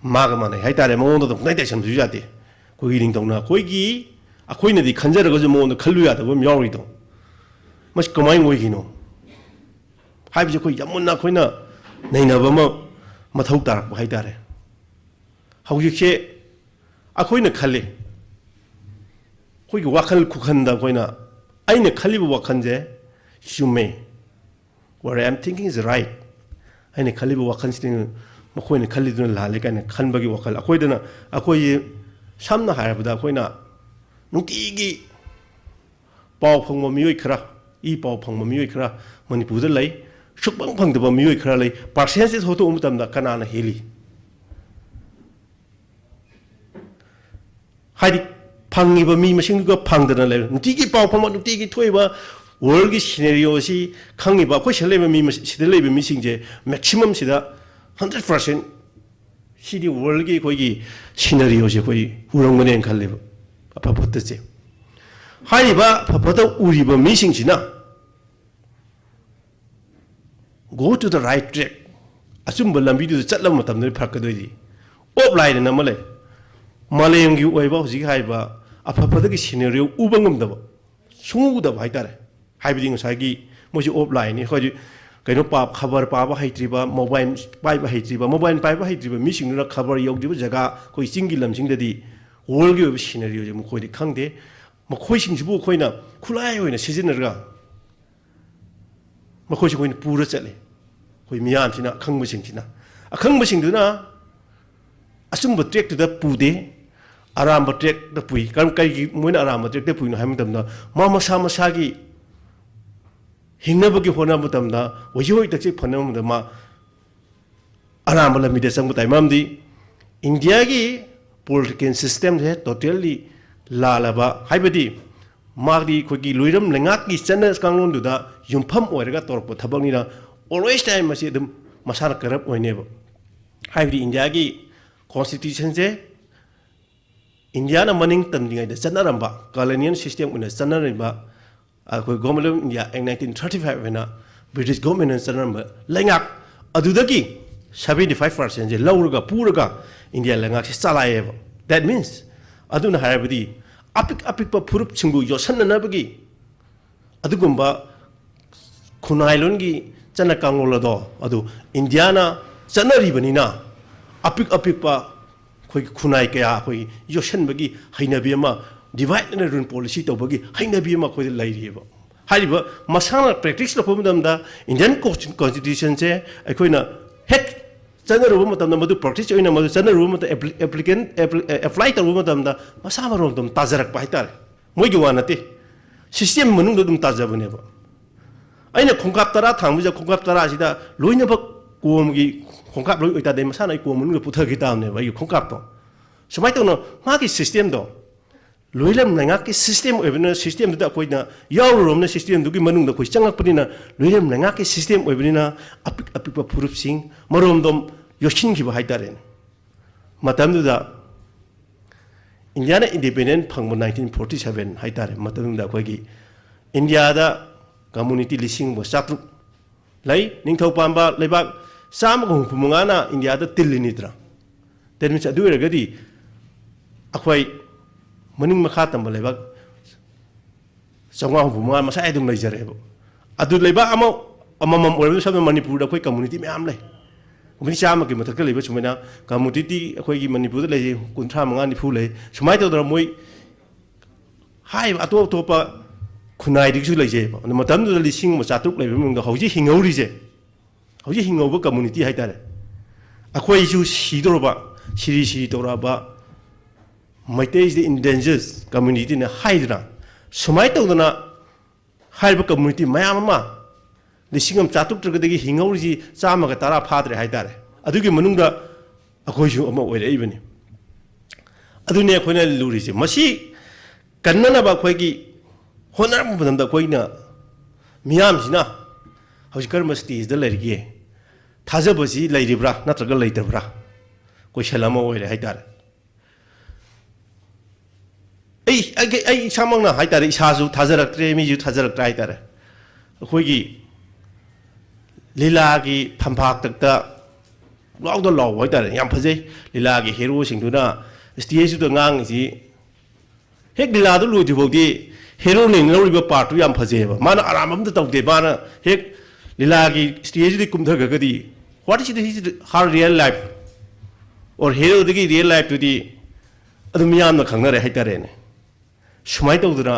ꯃꯥꯒ ꯃꯥꯟꯅꯩ ꯍꯥꯏꯇꯥꯔꯦ꯫ ꯃꯉꯣꯟꯗ ꯑꯗꯨꯝ ꯄꯪꯇꯥꯏ ꯇꯥꯏꯁꯟꯕꯁꯨ ꯌꯥꯗꯦ꯫ ꯑꯩꯈꯣꯏꯒꯤ ꯅꯤꯡꯊꯧꯅ ꯑꯩꯈꯣꯏꯒꯤ, ꯑꯩꯈꯣꯏꯅꯗꯤ ꯈꯟꯖꯔꯒꯁꯨ ꯃꯉꯣꯟꯗ ꯈꯜꯂꯨ ꯌꯥꯗꯕ ꯑꯃ ꯌꯥꯎꯔꯤꯗꯣ꯫ ꯃꯁꯤ ꯀꯃꯥꯏꯅ ꯑꯣꯏꯈꯤꯅꯣ ꯍꯥꯏꯕꯁꯦ ꯑꯩꯈꯣꯏ ꯌꯥꯝ ꯃꯨꯟꯅ ꯑꯩꯈꯣꯏꯅ ꯅꯩꯅꯕ ꯑꯃ ꯃꯊꯧ ꯇꯥꯔꯛꯄ ꯍꯥꯏꯇꯥꯔꯦ꯫ ꯍꯧꯖꯤꯛꯁꯦ ꯑꯩꯈꯣꯏꯅ ꯈꯜꯂꯤ, ꯑꯩꯈꯣꯏꯒꯤ ꯋꯥꯈꯜ ꯈꯨꯈꯟꯗ ꯑꯩꯈꯣꯏꯅ, ꯑꯩꯅ ꯈꯜꯂꯤꯕ ꯋꯥꯈꯜꯁꯦ ꯆꯨꯝꯃꯦ, what I am thinking is right, ꯑꯩꯅ ꯈꯜꯂꯤꯕ ꯋꯥꯈꯜꯁꯤꯗꯤ ꯃꯈꯣꯏꯅ ꯈꯜꯂꯤꯗꯨꯅ ꯂꯥꯜꯂꯦ ꯀꯥꯏꯅ ꯈꯟꯕꯒꯤ ꯋꯥꯈꯜ ꯑꯩꯈꯣꯏꯗꯅ, ꯑꯩꯈꯣꯏꯁꯦ ꯁꯝꯅ ꯍꯥꯏꯔꯕꯗ ꯑꯩꯈꯣꯏꯅ ꯅꯨꯡꯇꯤꯒꯤ ꯄꯥꯎ ꯐꯪꯕ ꯃꯤꯑꯣꯏ ꯈꯔ, ꯏ ꯄꯥꯎ ꯐꯪꯕ ꯃꯤꯑꯣꯏ ꯈꯔ ꯃꯅꯤꯄꯨꯔꯗ ꯂꯩ, ꯁꯨꯛꯐꯪ ꯐꯪꯗꯕ ꯃꯤꯑꯣꯏ ꯈꯔ ꯂꯩ꯫ ꯄꯥꯔꯁꯦꯟꯇꯦꯖ ꯍꯣꯠꯇꯣꯛꯄ ꯃꯇꯝꯗ ꯀꯅꯥꯅ ꯍꯦꯜꯂꯤ? ꯍꯥꯏꯗꯤ ꯐꯪꯉꯤꯕ ꯃꯤ ꯃꯁꯤꯡꯗꯨꯒ ꯐꯪꯗꯅ ꯂꯩꯕ, ꯅꯨꯡꯇꯤꯒꯤ ꯄꯥꯎ ꯐꯪꯕ, ꯅꯨꯡꯇꯤꯒꯤ ꯊꯣꯛꯏꯕ ꯋꯥꯔꯜꯒꯤ ꯁꯤꯅꯦꯔꯤꯑꯣ ꯑꯁꯤ ꯈꯪꯉꯤꯕ ꯑꯩꯈꯣꯏ ꯁꯤꯗ ꯂꯩꯕ ꯃꯤ ꯃꯁꯤ-, ꯁꯤꯗ ꯂꯩꯕ ꯃꯤꯁꯤꯡꯁꯦ ꯃꯦꯛꯁꯤꯃꯝꯁꯤꯗ ꯍꯟꯗ꯭ꯔꯦꯠ ꯄꯥꯔꯁꯦꯟ ꯁꯤꯗꯤ ꯋꯥꯔꯜꯒꯤ ꯑꯩꯈꯣꯏꯒꯤ ꯁꯤꯅꯔꯤꯑꯣꯁꯦ ꯑꯩꯈꯣꯏ ꯎꯔꯝꯒꯅꯦꯅ ꯈꯜꯂꯦꯕ, ꯑꯐ ꯐꯠꯇꯁꯦ꯫ ꯍꯥꯏꯔꯤꯕ ꯑꯐ ꯐꯠꯇ ꯎꯔꯤꯕ ꯃꯤꯁꯤꯡꯁꯤꯅ go to the right track, ꯑꯆꯨꯝꯕ ꯂꯝꯕꯤꯗꯨꯗ ꯆꯠꯂꯕ ꯃꯇꯝꯗꯗꯤ ꯐꯔꯛꯀꯗꯣꯏꯗꯤ꯫ ꯑꯣꯞ ꯂꯥꯏꯟ ꯑꯃ ꯂꯩ, ꯃꯥꯂꯦꯝꯒꯤ ꯑꯣꯏꯕ ꯍꯧꯖꯤꯛ ꯍꯥꯏꯔꯤꯕ ꯑꯐ ꯐꯠꯇꯒꯤ ꯁꯤꯅꯔꯤꯑꯣ ꯎꯕ ꯉꯝꯗꯕ, ꯁꯨꯡꯎ ꯎꯗꯕ ꯍꯥꯏꯇꯥꯔꯦ꯫ ꯍꯥꯏꯕꯗꯤ ꯉꯁꯥꯏꯒꯤ ꯃꯣꯏꯁꯤ ꯑꯣꯞ ꯂꯥꯏꯟꯅꯤ, ꯑꯩꯈꯣꯏꯗꯤ ꯀꯩꯅꯣ ꯄꯥ-, ꯈꯕꯔ ꯄꯥꯕ ꯍꯩꯇ꯭ꯔꯤꯕ, ꯃꯣꯕꯥꯏꯜ ꯄꯥꯏꯕ ꯍꯩꯇ꯭ꯔꯤꯕ, ꯃꯣꯕꯥꯏꯜ ꯄꯥꯏꯕ ꯍꯩꯇ꯭ꯔꯤꯕ ꯃꯤꯁꯤꯡꯗꯨꯅ ꯈꯕꯔ ꯌꯧꯗ꯭ꯔꯤꯕ ꯖꯒꯥ, ꯑꯩꯈꯣꯏ ꯆꯤꯡꯒꯤ ꯂꯝꯁꯤꯡꯗꯗꯤ ꯋꯥꯔꯜꯒꯤ ꯑꯣꯏꯕ ꯁꯤꯅꯔꯤꯑꯣꯁꯦ ꯃꯈꯣꯏꯗꯤ ꯈꯪꯗꯦ꯫ ꯃꯈꯣꯏꯁꯤꯡꯁꯤꯕꯨ ꯑꯩꯈꯣꯏꯅ ꯈꯨꯠꯂꯥꯏ ꯑꯣꯏꯅ ꯁꯤꯖꯤꯟꯅꯔꯒ ꯃꯈꯣꯏꯁꯨ ꯑꯩꯈꯣꯏꯅ ꯄꯨꯔ ꯆꯠꯂꯤ꯫ ꯑꯩꯈꯣꯏ ꯃꯤꯌꯥꯝꯁꯤꯅ, ꯑꯈꯪꯕꯁꯤꯡꯁꯤꯅ, ꯑꯈꯪꯕꯁꯤꯡꯗꯨꯅ ꯑꯆꯨꯝꯕ ꯇ꯭ꯔꯦꯛꯇꯨꯗ ꯄꯨꯗꯦ, ꯑꯔꯥꯟꯕ ꯇ꯭ꯔꯦꯛꯇ ꯄꯨꯏ꯫ ꯀꯔꯝ, ꯀꯔꯤꯒꯤ ꯃꯣꯏꯅ ꯑꯔꯥꯟꯕ ꯇ꯭ꯔꯦꯛꯇ ꯄꯨꯏꯅꯣ ꯍꯥꯏꯕ ꯃꯇꯝꯗ, ꯃꯥ ꯃꯁꯥ ꯃꯁꯥꯒꯤ ꯍꯤꯡꯅꯕꯒꯤ ꯍꯣꯠꯅꯕ ꯃꯇꯝꯗ, ꯋꯥꯍꯩ ꯋꯥꯍꯩ ꯇꯛꯆꯦꯛ ꯐꯅꯕ ꯃꯇꯝꯗ ꯃꯥ ꯑꯔꯥꯟꯕ ꯂꯝꯕꯤꯗ ꯆꯪꯕ ꯇꯥꯏ꯫ ꯃꯔꯝꯗꯤ ꯏꯟꯗꯤꯌꯥꯒꯤ ꯄꯣꯂꯤꯇꯤꯀꯦꯜ ꯁꯤꯁꯇꯦꯝꯁꯦ ꯇꯣꯇꯦꯜꯂꯤ ꯂꯥꯜꯂꯕ, ꯍꯥꯏꯕꯗꯤ ꯃꯥꯗꯤ ꯑꯩꯈꯣꯏꯒꯤ ꯂꯣꯏꯔꯝ ꯂꯩꯉꯥꯛꯀꯤ ꯆꯠꯅ ꯀꯥꯡꯂꯣꯟꯗꯨꯗ ꯌꯨꯝꯐꯝ ꯑꯣꯏꯔꯒ ꯇꯧꯔꯛꯄ ꯊꯕꯛꯅꯤꯅ, ꯑꯣꯜꯋꯦꯁ ꯇꯥꯏꯝ ꯃꯁꯤ ꯑꯗꯨꯝ ꯃꯁꯥꯅ ꯀꯔꯞ ꯑꯣꯏꯅꯦꯕ꯫ ꯍꯥꯏꯕꯗꯤ ꯏꯟꯗꯤꯌꯥꯒꯤ ꯀꯣꯟꯁꯇꯤꯇ꯭ꯌꯨꯁꯟꯁꯦ ꯏꯟꯗꯤꯌꯥꯅ ꯃꯅꯤꯡ ꯇꯝꯂꯤꯉꯩꯗ ꯆꯠꯅꯔꯝꯕ, ꯀꯣꯂꯣꯅꯤꯌꯦꯜ ꯁꯤꯁꯇꯦꯝ ꯑꯣꯏꯅ ꯆꯠꯅꯔꯝꯕ, ꯑꯩꯈꯣꯏ government of India act nineteen thirty five ꯑꯣꯏꯅ ꯕ꯭ꯔꯤꯇꯤꯁ ꯒꯣꯚꯔꯟꯃꯦꯟꯠꯅ ꯆꯠꯅꯔꯝꯕ ꯂꯩꯉꯥꯛ ꯑꯗꯨꯗꯒꯤ ꯁꯚꯦꯟꯇꯤ ꯐꯥꯏꯚ ꯄꯥꯔꯁꯦꯟꯁꯦ ꯂꯧꯔꯒ ꯄꯨꯔꯒ ꯏꯟꯗꯤꯌꯥ ꯂꯩꯉꯥꯛꯁꯦ ꯆꯂꯥꯏꯌꯦꯕ꯫ That means, ꯑꯗꯨꯅ ꯍꯥꯏꯔꯕꯗꯤ ꯑꯄꯤꯛ ꯑꯄꯤꯛꯄ ꯐꯨꯔꯨꯞꯁꯤꯡꯕꯨ ꯌꯣꯠꯁꯟꯅꯅꯕꯒꯤ ꯑꯗꯨꯒꯨꯝꯕ ꯈꯨꯟꯅꯥꯏꯂꯣꯟꯒꯤ ꯆꯠꯅ ꯀꯥꯡꯂꯣꯟ ꯑꯗꯣ ꯑꯗꯨ ꯏꯟꯗꯤꯌꯥꯅ ꯆꯠꯅꯔꯤꯕꯅꯤꯅ, ꯑꯄꯤꯛ ꯑꯄꯤꯛꯄ ꯑꯩꯈꯣꯏꯒꯤ ꯈꯨꯟꯅꯥꯏ ꯀꯌꯥ ꯑꯩꯈꯣꯏꯒꯤ ꯌꯣꯠꯁꯤꯟꯕꯒꯤ ꯍꯩꯅꯕꯤ ꯑꯃ, divide and rule policy ꯇꯧꯕꯒꯤ ꯍꯩꯅꯕꯤ ꯑꯃ ꯑꯩꯈꯣꯏꯗ ꯂꯩꯔꯤꯑꯕ꯫ ꯍꯥꯏꯔꯤꯕ ꯃꯁꯥꯅ practice ꯇꯧꯔꯛꯄ ꯃꯇꯝꯗ Indian constitution ꯁꯦ ꯑꯩꯈꯣꯏꯅ ꯍꯦꯛ ꯆꯠꯅꯔꯨꯕ ꯃꯇꯝꯗ, ꯃꯗꯨ practice ꯑꯣꯏꯅ ꯃꯗꯨ ꯆꯠꯅꯔꯨꯕ ꯃꯇꯝꯗ, applicant apply ꯇꯧꯔꯨꯕ ꯃꯇꯝꯗ ꯃꯁꯥ ꯃꯔꯣꯝꯗꯣꯝ ꯇꯥꯖꯔꯛꯄ ꯍꯥꯏꯇꯥꯔꯦ꯫ ꯃꯣꯏꯒꯤ ꯋꯥ ꯅꯠꯇꯦ, system ꯃꯅꯨꯡꯗ ꯑꯗꯨꯝ ꯇꯥꯖꯕꯅꯦꯕ꯫ ꯑꯩꯅ ꯈꯣꯡꯀꯥꯞ ꯇꯔꯥ ꯊꯥꯡꯕꯁꯤꯗ, ꯈꯣꯡꯀꯥꯞ ꯇꯔꯥꯁꯤꯗ ꯂꯣꯏꯅꯃꯛ ꯀꯣꯝꯒꯤ ꯈꯣꯡꯀꯥꯞ ꯂꯣꯏ ꯑꯣꯏꯇꯥꯔꯗꯤ, ꯃꯁꯥꯅ ꯑꯩ ꯀꯣꯝ ꯃꯅꯨꯡꯗ ꯄꯨꯊꯈꯤ ꯇꯥꯕꯅꯦꯕ, ꯑꯩꯒꯤ ꯈꯣꯡꯀꯥꯞꯇꯣ꯫ ꯁꯨꯃꯥꯏꯅ ꯇꯧꯅ ꯃꯥꯒꯤ system ꯗꯣ, ꯂꯣꯏꯂꯝ ꯂꯩꯉꯥꯛꯀꯤ system ꯑꯣꯏꯕꯅꯤꯅ, system ꯗꯨꯗ ꯑꯩꯈꯣꯏꯅ ꯌꯥꯎꯔꯨꯔꯕꯅꯤꯅ, system ꯗꯨꯒꯤ ꯃꯅꯨꯡꯗ ꯑꯩꯈꯣꯏ ꯆꯪꯉꯛꯄꯅꯤꯅ, ꯂꯣꯏꯂꯝ ꯂꯩꯉꯥꯛꯀꯤ system ꯑꯣꯏꯕꯅꯤꯅ, ꯑꯄꯤꯛ ꯑꯄꯤꯛꯄ ꯐꯨꯔꯨꯞꯁꯤꯡ ꯃꯔꯣꯝꯗꯣꯝ ꯌꯣꯠꯁꯤꯟꯈꯤꯕ ꯍꯥꯏꯇꯥꯔꯦꯅꯦ꯫ ꯃꯇꯝꯗꯨꯗ ꯏꯟꯗꯤꯌꯥꯅ independent ꯐꯪꯕ nineteen forty seven ꯍꯥꯏꯇꯥꯔꯦ, ꯃꯇꯝꯗꯨꯗ ꯑꯩꯈꯣꯏꯒꯤ ꯏꯟꯗꯤꯌꯥꯗ community ꯂꯤꯁꯤꯡ ꯑꯃ ꯆꯥꯇ꯭ꯔꯨꯛ ꯂꯩ꯫ ꯅꯤꯡꯊꯧ ꯄꯥꯟꯕ ꯂꯩꯕꯥꯛ ꯆꯥꯝꯃꯒ ꯍꯨꯝꯐꯨ ꯃꯉꯥꯅ ꯏꯟꯗꯤꯌꯥꯗ ꯇꯤꯜꯂꯤꯅꯤꯗꯅ꯫ That means ꯑꯗꯨ ꯑꯣꯏꯔꯒꯗꯤ ꯑꯩꯈꯣꯏ ꯃꯅꯤꯡ ꯃꯈꯥ ꯇꯝꯕ ꯂꯩꯕꯥꯛ ꯆꯥꯝꯃꯉꯥ ꯍꯨꯝꯐꯨ ꯃꯉꯥ ꯃꯁꯥꯏ ꯑꯗꯨꯝ ꯂꯩꯖꯔꯦꯕ꯫ ꯑꯗꯨ ꯂꯩꯕꯥꯛ ꯑꯃ ꯑꯃꯃꯝ ꯑꯣꯏꯔꯕꯁꯨ, ꯁꯝꯅ ꯃꯅꯤꯄꯨꯔꯗ ꯑꯩꯈꯣꯏ community ꯃꯌꯥꯝ ꯂꯩ꯫ Community ꯆꯥꯝꯃꯒꯤ ꯃꯊꯛꯇ ꯂꯩꯕ ꯁꯨꯃꯥꯏꯅ community ꯑꯩꯈꯣꯏꯒꯤ ꯃꯅꯤꯄꯨꯔꯗ ꯂꯩꯁꯦ ꯀꯨꯟꯊ꯭ꯔꯥ ꯃꯉꯥ ꯅꯤꯐꯨ ꯂꯩ꯫ ꯁꯨꯃꯥꯏꯅ ꯇꯧꯗꯅ ꯃꯣꯏ ꯍꯥꯏꯔꯤꯕ ꯑꯇꯣꯞ ꯑꯇꯣꯞꯄ ꯈꯨꯟꯅꯥꯏꯗꯒꯤꯁꯨ ꯂꯩꯖꯩꯑꯕ꯫ ꯑꯗꯨ ꯃꯇꯝꯗꯨꯗ ꯂꯤꯁꯤꯡ ꯑꯃ ꯆꯥꯇ꯭ꯔꯨꯛ ꯂꯩꯕ ꯃꯅꯨꯡꯗ ꯍꯧꯖꯤꯛ ꯍꯤꯡꯍꯧꯔꯤꯁꯦ, ꯍꯧꯖꯤꯛ ꯍꯤꯡꯍꯧꯕ community ꯍꯥꯏꯇꯥꯔꯦ, ꯑꯩꯈꯣꯏꯁꯨ ꯁꯤꯗꯧꯔꯕ, ꯁꯤꯔꯤ ꯁꯤꯔꯤ ꯇꯧꯔꯛꯑꯕ, ꯃꯩꯇꯩꯁꯤꯗꯤ endangered community ꯅꯦ ꯍꯥꯏꯗꯅ, ꯁꯨꯃꯥꯏꯅ ꯇꯧꯗꯅ ꯍꯥꯏꯔꯤꯕ community ꯃꯌꯥꯝ ꯑꯃ ꯂꯤꯁꯤꯡ ꯑꯃ ꯆꯥꯇ꯭ꯔꯨꯛ ꯇꯔꯦꯠꯇꯒꯤ ꯍꯤꯡꯍꯧꯔꯤꯁꯤ ꯆꯥꯝꯃꯒ ꯇꯔꯥ ꯐꯥꯗ꯭ꯔꯦ ꯍꯥꯏꯇꯥꯔꯦ꯫ ꯑꯗꯨꯒꯤ ꯃꯅꯨꯡꯗ ꯑꯩꯈꯣꯏꯁꯨ ꯑꯃ ꯑꯣꯏꯔꯛꯏꯕꯅꯤ꯫ ꯑꯗꯨꯅꯤ ꯑꯩꯈꯣꯏꯅ ꯂꯨꯔꯤꯁꯦ꯫ ꯃꯁꯤ ꯀꯟꯅꯅꯕ ꯑꯩꯈꯣꯏꯒꯤ ꯍꯣꯠꯅꯔꯛꯄ ꯃꯇꯝꯗ ꯑꯩꯈꯣꯏꯅ, ꯃꯤꯌꯥꯝꯁꯤꯅ ꯍꯧꯖꯤꯛ ꯀꯔꯝꯕ stage ꯗ ꯂꯩꯔꯤꯒꯦ? ꯊꯥꯖꯕꯁꯤ ꯂꯩꯔꯤꯕ꯭ꯔꯥ ꯅꯠꯇ꯭ꯔꯒ ꯂꯩꯇꯕ꯭ꯔꯥ? Question ꯑꯃ ꯑꯣꯏꯔꯦ ꯍꯥꯏꯇꯥꯔꯦ꯫ ꯑꯩ, ꯑꯩ, ꯑꯩ ꯏꯁꯥꯃꯛꯅ ꯍꯥꯏꯇꯥꯔꯦ, ꯏꯁꯥꯁꯨ ꯊꯥꯖꯔꯛꯇ꯭ꯔꯦ, ꯃꯤꯁꯨ ꯊꯥꯖꯔꯛꯇ꯭ꯔꯦ ꯍꯥꯏꯇꯥꯔꯦ꯫ ꯑꯩꯈꯣꯏꯒꯤ ꯂꯤꯂꯥꯒꯤ ꯐꯝꯐꯥꯛꯇꯛꯇ ꯂꯥꯎꯗ ꯂꯥꯎꯕ ꯍꯥꯏꯇꯥꯔꯦ, ꯌꯥꯝ ꯐꯖꯩ꯫ ꯂꯤꯂꯥꯒꯤ hero ꯁꯤꯡꯗꯨꯅ stage ꯇꯨꯗ ꯉꯥꯡꯉꯤꯁꯤ, ꯍꯦꯛ ꯂꯤꯂꯥꯗꯨ ꯂꯣꯏꯗ꯭ꯔꯤꯐꯥꯎꯗꯤ ꯍꯦꯔꯣꯅ ꯂꯧꯔꯤꯕ ꯄꯥꯔꯠꯇꯨ ꯌꯥꯝ ꯐꯖꯩꯑꯕ꯫ ꯃꯥꯅ ꯑꯔꯥꯟꯕ ꯑꯝꯇ ꯇꯧꯗꯦ꯫ ꯃꯥꯅ ꯍꯦꯛ ꯂꯤꯂꯥꯒꯤ ꯁ꯭ꯇꯦꯖꯇꯨꯗꯤ ꯀꯨꯝꯊꯈ꯭ꯔꯒꯗꯤ, what is his, her real life? Or ꯍꯦꯔꯣꯗꯒꯤ ꯔꯤꯌꯦꯜ ꯂꯥꯏꯐꯇꯨꯗꯤ ꯑꯗꯨꯝ ꯃꯤꯌꯥꯝꯅ ꯈꯪꯅꯔꯦ ꯍꯥꯏꯇꯥꯔꯦꯅꯦ꯫ ꯁꯨꯃꯥꯏꯅ ꯇꯧꯗꯅ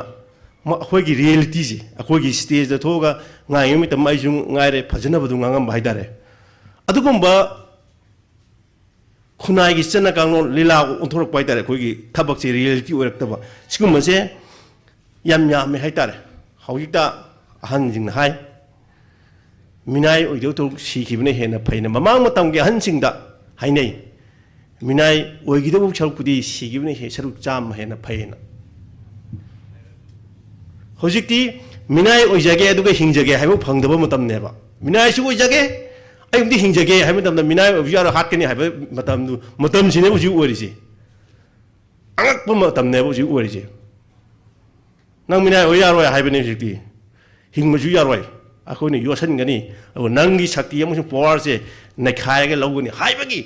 ꯃ-, ꯑꯩꯈꯣꯏꯒꯤ ꯔꯤꯌꯦꯂꯤꯇꯤꯁꯦ, ꯑꯩꯈꯣꯏꯒꯤ ꯁ꯭ꯇꯦꯖꯇ ꯊꯣꯛꯑꯒ ꯉꯥꯏꯔꯤꯉꯩ ꯃꯇꯝ ꯑꯩꯁꯨ ꯉꯥꯏꯔꯦ, ꯐꯖꯅꯕꯗꯨ ꯉꯥꯡꯉꯝꯕ ꯍꯥꯏꯇꯥꯔꯦ꯫ ꯑꯗꯨꯒꯨꯝꯕ ꯈꯨꯟꯅꯥꯏꯒꯤ ꯆꯠꯅ ꯀꯥꯡꯂꯣꯟ ꯂꯤꯂꯥ ꯑꯣꯟꯊꯣꯔꯛꯄ ꯍꯥꯏꯇꯥꯔꯦ꯫ ꯑꯩꯈꯣꯏꯒꯤ ꯊꯕꯛꯁꯦ ꯔꯤꯌꯦꯂꯤꯇꯤ ꯑꯣꯏꯔꯛꯇꯕ, ꯁꯤꯒꯨꯝꯕꯁꯦ ꯌꯥꯝ ꯌꯥꯝꯃꯦ ꯍꯥꯏꯇꯥꯔꯦ꯫ ꯍꯧꯖꯤꯛꯇ ꯑꯍꯟꯁꯤꯡꯅ ꯍꯥꯏ, "ꯃꯤꯅꯥꯏ ꯑꯣꯏꯗꯧ ꯁꯔꯨꯛ ꯁꯤꯈꯤꯕꯅ ꯍꯦꯟꯅ ꯐꯩꯅ" ꯃꯃꯥꯡ ꯃꯇꯝꯒꯤ ꯑꯍꯟꯁꯤꯡꯗ ꯍꯥꯏꯅꯩ꯫ "ꯃꯤꯅꯥꯏ ꯑꯣꯏꯒꯗꯧꯕ ꯁꯔꯨꯛꯄꯨꯗꯤ ꯁꯤꯈꯤꯕꯅ ꯍꯦ-, ꯁꯔꯨꯛ ꯆꯥꯝꯃ ꯍꯦꯟꯅ ꯐꯩꯅ"꯫ ꯍꯧꯖꯤꯛꯇꯤ ꯃꯤꯅꯥꯏ ꯑꯣꯏꯖꯒꯦ ꯑꯗꯨꯒ ꯍꯤꯡꯖꯒꯦ ꯍꯥꯏꯕ ꯐꯪꯗꯕ ꯃꯇꯝꯅꯦꯕ꯫ ꯃꯤꯅꯥꯏꯁꯨ ꯑꯣꯏꯖꯒꯦ, ꯑꯩꯕꯨꯗꯤ ꯍꯤꯡꯖꯒꯦ ꯍꯥꯏꯕ ꯃꯇꯝꯗ ꯃꯤꯅꯥꯏ ꯑꯣꯏꯕꯁꯨ ꯌꯥꯔꯣꯏ, ꯍꯥꯠꯀꯅꯤ ꯍꯥꯏꯕ ꯃꯇꯝꯗꯨ, ꯃꯇꯝꯁꯤꯅꯦꯕ ꯍꯧꯖꯤꯛ ꯑꯣꯏꯔꯤꯁꯦ꯫ ꯑꯉꯛꯄ ꯃꯇꯝꯅꯦꯕ ꯍꯧꯖꯤꯛ ꯑꯣꯏꯔꯤꯁꯦ꯫ "ꯅꯪ ꯃꯤꯅꯥꯏ ꯑꯣꯏ ꯌꯥꯔꯣꯏ" ꯍꯥꯏꯕꯅꯤ ꯍꯧꯖꯤꯛꯇꯤ꯫ "ꯍꯤꯡꯕꯁꯨ ꯌꯥꯔꯣꯏ, ꯑꯩꯈꯣꯏꯅ ꯌꯣꯠꯁꯤꯟꯒꯅꯤ, ꯑꯗꯨꯒ ꯅꯪꯒꯤ ꯁꯛꯇꯤ ꯑꯃꯁꯨꯡ ꯄꯋꯥꯔꯁꯦ ꯅꯩꯈꯥꯏꯔꯒ ꯂꯧꯒꯅꯤ" ꯍꯥꯏꯕꯒꯤ